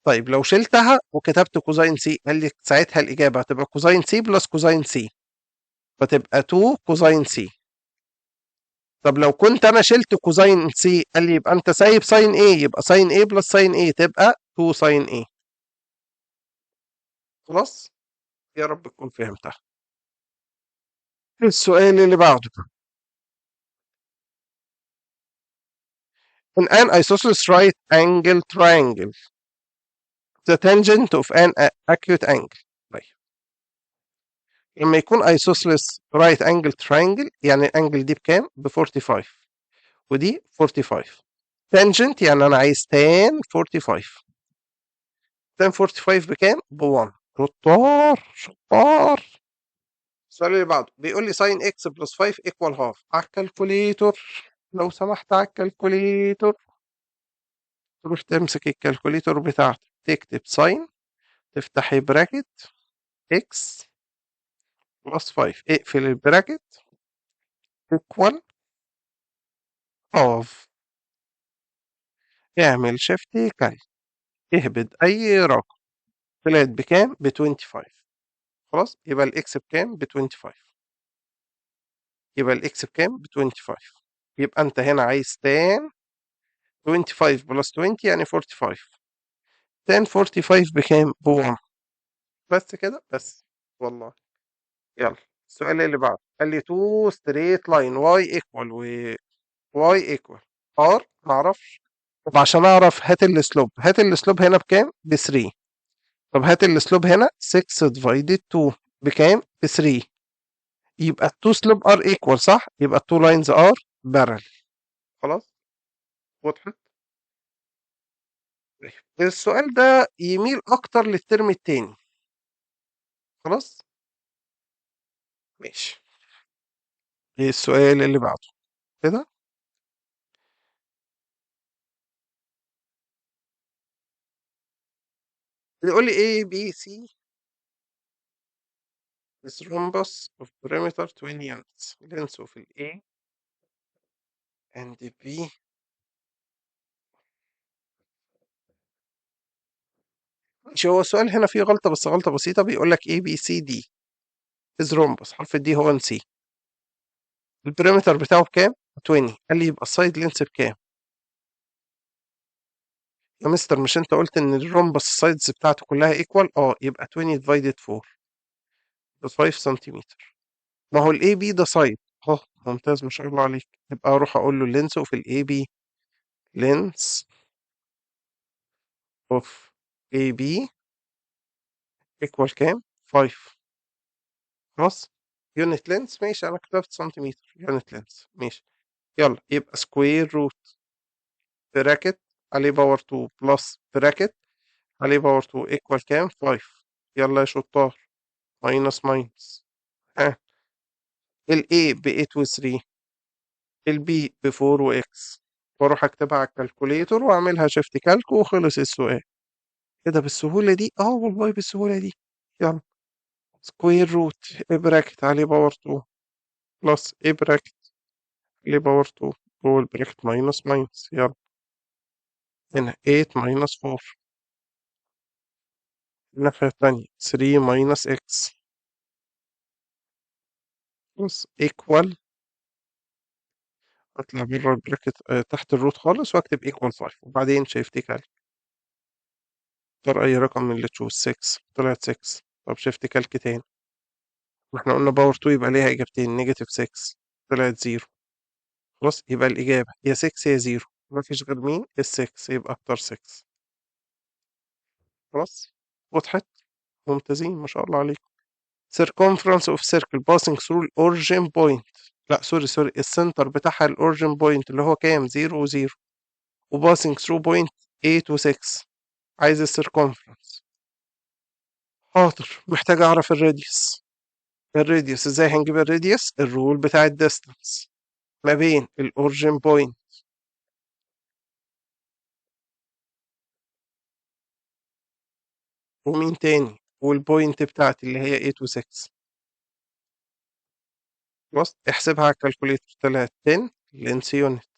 Speaker 1: طيب لو شلتها وكتبت cosine C، قال لي ساعتها الإجابة هتبقى cosine C plus cosine C، فتبقى 2 cosine C. طب لو كنت أنا شلت cosine C، قال لي يبقى أنت سايب sine A، يبقى sine A plus sine A تبقى 2 sine A. خلاص؟ يا رب تكون فهمتها. السؤال اللي بعده. In an isosceles right angle triangle, the tangent of an acute angle. طيب لما يكون isosceles right angle triangle، يعني ال angle دي بكام؟ ب 45 ودي 45. tangent يعني أنا عايز tan 45. tan 45 بكام؟ ب 1. شطار شطار. السؤال اللي بعده بيقول لي sin x plus 5 equal half. على ال calculator لو سمحت، على ال calculator. تروح تمسك ال calculator بتاعتك، تكتب sine، تفتحي bracket x plus 5، اقفل ال bracket equal half، اعمل shift calc، اهبد اي رقم، طلعت بكام؟ ب 25. خلاص يبقى ال x بكام؟ ب 25. يبقى ال x بكام؟ ب 25. يبقى انت هنا عايز tan 25 plus 20 يعني 45. tan 45 بكام؟ ب 1. بس كده؟ بس والله. يلا السؤال اللي بعده قال لي 2 straight line y equal و y equal r، معرفش. طب عشان اعرف هات ال slope، هات ال slope هنا بكام؟ ب 3. طب هات ال slope هنا 6 divided 2 بكام؟ ب 3. يبقى ال two slope are equal صح؟ يبقى ال two lines are parallel. خلاص؟ وضحت؟ طيب السؤال ده يميل اكتر للترم التاني. خلاص؟ ماشي. ايه السؤال اللي بعده؟ كده؟ بيقول لي A B C is rhombus of perimeter 20 units, length of A and B. ماشي، هو السؤال هنا فيه غلطة بس غلطة بسيطة. بيقول لك A B C D is rhombus، حرف D هو C. ال perimeter بتاعه بكام؟ 20. قال لي يبقى ال side length بكام؟ يا مستر مش انت قلت ان ال rhombus ال sides بتاعته كلها equal؟ يبقى 20 divided 4 ب 5 سنتيمتر. ما هو ال AB ده side اهو، ممتاز ما شاء الله عليك. يبقى اروح اقول له length of ال AB، length of AB equal كام؟ 5. خلاص unit length ماشي، انا كتبت سنتيمتر unit length ماشي. يلا يبقى square root bracket عليه power 2 plus bracket عليه power 2 equal كام؟ 5. يلا يا شطار minus minus. ها ال A ب 8 و 3، ال B ب 4 و X، واروح اكتبها على ال calculator واعملها shift calc وخلص السؤال. كده بالسهولة دي؟ والله بالسهولة دي. يلا square root A bracket عليه power 2 plus A bracket عليه power 2 جوه ال bracket minus minus. يلا هنا 8 minus 4، الناحية التانية 3 minus X بس equal، اطلع بره ال bracket، تحت ال root خالص واكتب equal 5، وبعدين shift calc. اختار اي رقم من اللي تشوف، 6 طلعت 6. طب shift calc تاني، ما احنا قلنا power 2 يبقى ليها اجابتين، negative 6 طلعت 0. خلاص يبقى الاجابة يا 6 يا 0، ما فيش غير مين؟ ال 6، يبقى اختار 6. خلاص وضحت؟ ممتازين ما شاء الله عليكم. circumference of circle passing through origin point، لا sorry sorry، ال center بتاعها ال origin point اللي هو كام؟ 0 و 0، و passing through point 8 و 6. عايز ال circumference. حاضر، محتاج اعرف ال radius. ال radius ازاي هنجيب ال radius؟ ال rule بتاع ال distance ما بين ال origin point ومين تاني؟ وال point بتاعتي اللي هي 8 و 6. خلاص احسبها على ال calculator، طلعت 10 length unit،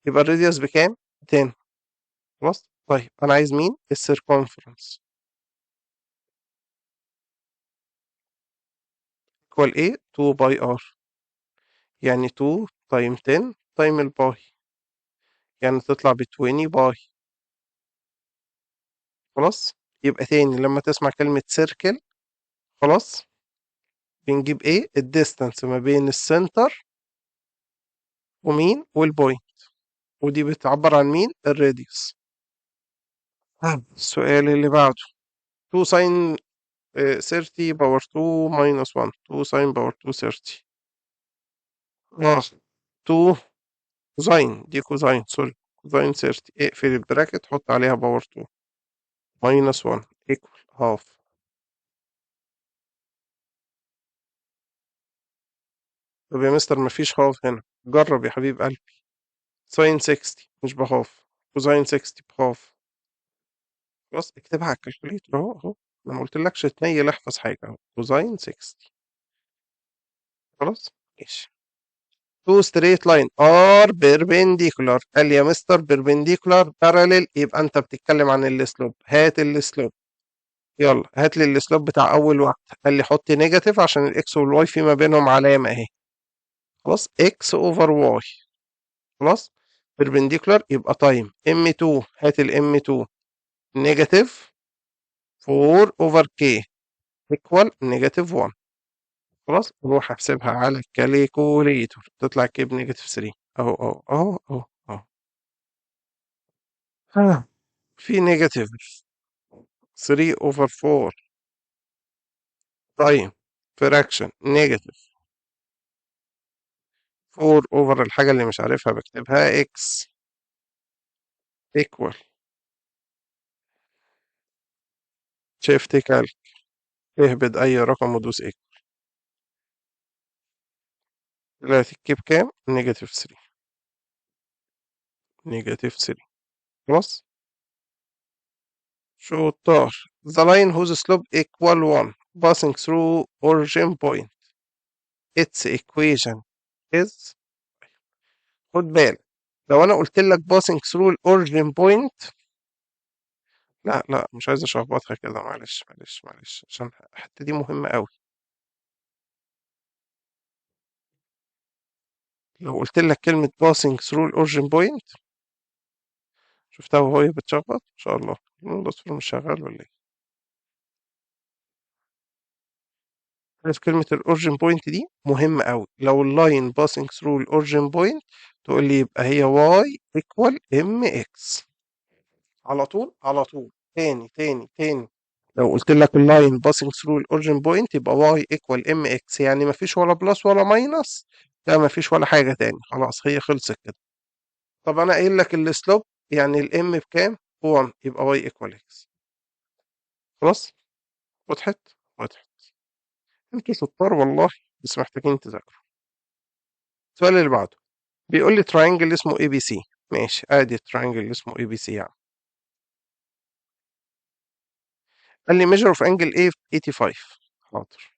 Speaker 1: يبقى ال radius بكام؟ 10. خلاص طيب أنا عايز مين؟ ال circumference equal إيه؟ 2 pi r، يعني 2 times 10 times ال pi، يعني تطلع ب 20 pi. خلاص؟ يبقى تاني لما تسمع كلمة circle، خلاص، بنجيب إيه؟ ال distance ما بين ال center ومين؟ وال point، ودي بتعبر عن مين؟ ال radius. السؤال اللي بعده 2 sine 30 power 2 minus 1، 2 sine power 2 30، 2 cosine، دي cosine، sorry، cosine 30، اقفل ال bracket حط عليها power 2 minus 1 equal half. طب يا مستر مفيش half هنا، جرب يا حبيب قلبي. sine 60 مش ب half، cosine 60 ب half. خلاص اكتبها على ال calculator اهو اهو، انا ما قلتلكش تنيل، احفظ حاجه اهو، cosine 60. خلاص ماشي. two straight line are perpendicular، قال لي يا مستر perpendicular parallel، يبقى انت بتتكلم عن ال slope، هات ال slope، يلا هات لي ال slope بتاع اول واحده. قال لي حط negative عشان ال x وال y في ما بينهم علامه اهي. خلاص x over y، خلاص perpendicular يبقى time m 2، هات ال m 2 negative 4 over k equal negative 1. خلاص نروح احسبها على ال calculator، تطلع k ب negative 3 اهو اهو اهو اهو اهو. في negative 3 over 4 time fraction negative 4 over الحاجة اللي مش عارفها بكتبها x equal shift calc، اهبد أي رقم ودوس equal. طلعت ال k بكام؟ negative 3، negative 3. خلاص شطار. The line whose slope equal 1 passing through origin point its equation is. خد بالك لو أنا قلت لك passing through origin point، لا لا مش عايز أشخبطها كده، معلش معلش معلش عشان الحتة دي مهمة أوي. لو قلت لك كلمة passing through origin point، شفتها وهي بتشخبط؟ إن شاء الله الأصفر مش شغال ولا إيه؟ عارف كلمة ال origin point دي مهمة أوي. لو ال line passing through ال origin point تقول لي يبقى هي y equal mx على طول على طول. تاني تاني تاني، لو قلت لك ال line passing through ال origin point يبقى y equal mx، يعني مفيش ولا plus ولا minus، لا مفيش ولا حاجة تاني، خلاص هي خلصت كده. طب أنا قايل لك ال slope يعني ال m بكام؟ 1، يبقى y equal x. خلاص وضحت؟ وضحت. انتوا شطار والله، بس محتاجين تذاكروا. السؤال اللي بعده بيقول لي triangle اسمه ABC. ماشي، ادي ال triangle اللي اسمه ABC يعني. قال لي measure of angle A 85، حاضر،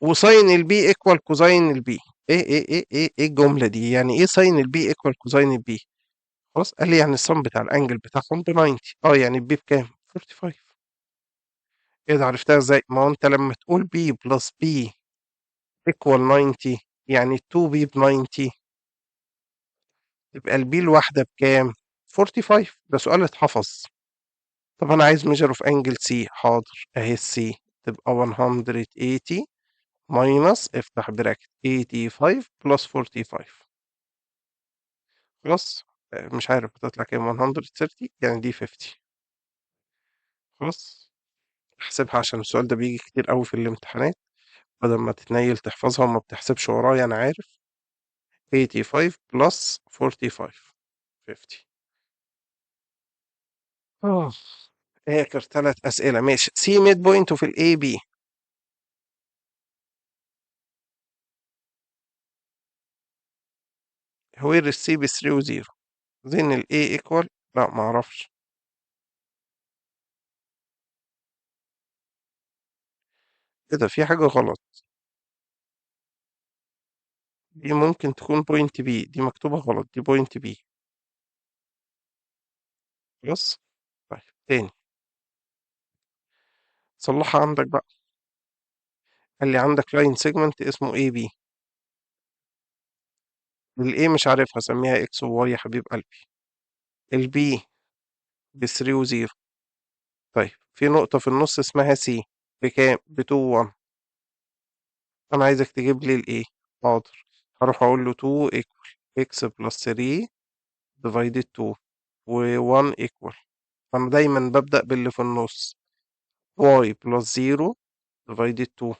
Speaker 1: و sine ال B equal cosine ال B. ايه ايه ايه ايه ايه الجملة دي؟ يعني ايه sine ال B equal cosine ال B؟ خلاص قال لي يعني ال sum بتاع ال angle بتاعهم ب 90. يعني ال B بكام؟ 45. ايه ده عرفتها ازاي؟ ما هو انت لما تقول B plus B equal 90، يعني 2 B ب 90، يبقى ال B الواحدة بكام؟ 45. ده سؤال اتحفظ. طب انا عايز measure of angle C، حاضر اهي ال C تبقى 180 minus افتح bracket 85 plus 45. خلاص مش عارف هتطلع كام، 130 يعني دي 50. خلاص احسبها عشان السؤال ده بيجي كتير قوي في الامتحانات، بدل ما تتنيل تحفظها وما بتحسبش ورايا انا عارف. 85 plus 45 50. آخر 3 أسئلة. ماشي. C midpoint في ال AB. where ال C ب 3 و 0. then ال A equal، لا ما أعرفش. إيه ده في حاجة غلط. دي ممكن تكون point B، دي مكتوبة غلط، دي point B. خلاص؟ طيب تاني صلحها عندك بقى. قال لي عندك line segment اسمه AB، ال A مش عارفها سميها X و Y يا حبيب قلبي، ال B ب 3 و 0. طيب في نقطة في النص اسمها C بكام؟ ب 2 1. أنا عايزك تجيب لي ال A. حاضر، هروح أقول له 2 equal X plus 3 divided 2 و 1 equal، أنا دايما ببدأ باللي في النص Y plus 0 divided 2.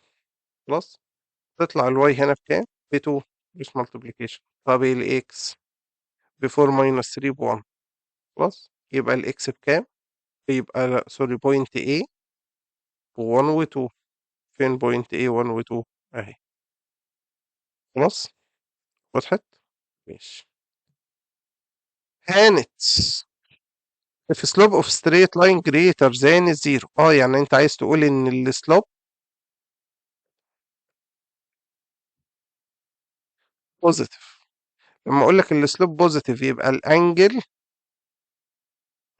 Speaker 1: خلاص؟ تطلع ال Y هنا بكام؟ ب 2 مش multiplication. طب ال X ب 4 minus 3 ب 1. خلاص؟ يبقى ال X بكام؟ يبقى لا sorry point A ب 1 و 2. فين point A 1 و 2؟ أهي. خلاص؟ وضحت؟ ماشي. هانت. If slope of straight line greater than 0. يعني أنت عايز تقول إن ال slope positive. لما أقول لك ال slope positive يبقى ال angle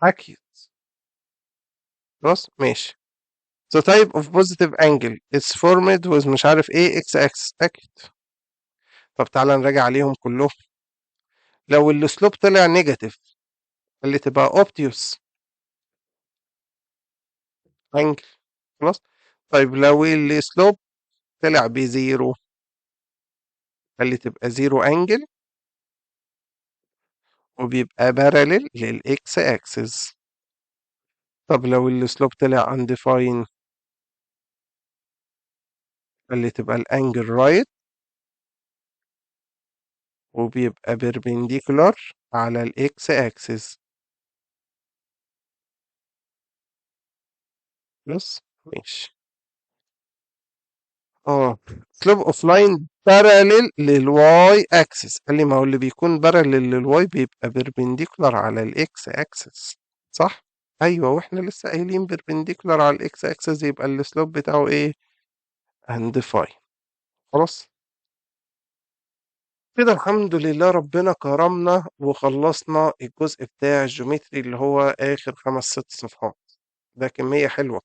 Speaker 1: acute. خلاص؟ ماشي. The type of positive angle is formed with مش عارف إيه x axis acute. طب تعالى نراجع عليهم كلهم. لو ال slope طلع negative اللي تبقى obtuse angle. خلاص؟ طيب لو ال slope طلع ب zero اللي تبقى zero angle وبيبقى parallel لل x axis. طب لو ال slope طلع undefined اللي تبقى ال angle right وبيبقى perpendicular على ال x axis. بس ماشي. Slope of line parallel لل y axis. قال لي ما هو اللي بيكون parallel لل y بيبقى perpendicular على ال x axis، صح؟ ايوه، واحنا لسه قايلين perpendicular على ال x axis يبقى ال slope بتاعه ايه؟ undefined. خلاص كده الحمد لله ربنا كرمنا وخلصنا الجزء بتاع ال geometry اللي هو اخر 5 6 صفحات. ده كمية حلوة.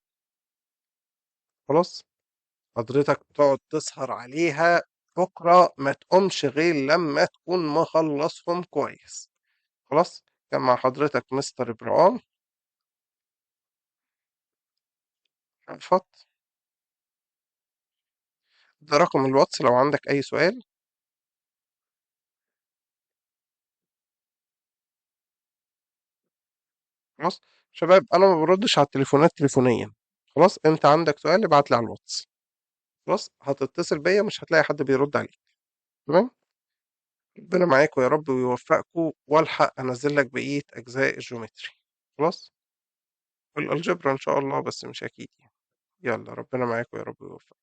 Speaker 1: خلاص حضرتك تقعد تسهر عليها بكرة، ما تقومش غير لما تكون مخلصهم كويس. خلاص كان مع حضرتك مستر إبراهيم رأفت. ده رقم الواتس لو عندك أي سؤال. خلاص شباب أنا ما بردش على التليفونات تليفونيا. خلاص أنت عندك سؤال ابعت لي على الواتس. خلاص هتتصل بيا مش هتلاقي حد بيرد عليك. تمام، ربنا معاكم يا رب ويوفقكم، والحق انزل لك بقيه اجزاء ال geometry. خلاص وال algebra ان شاء الله، بس مش اكيد يعني. يلا ربنا معاكم يا رب ويوفقكم.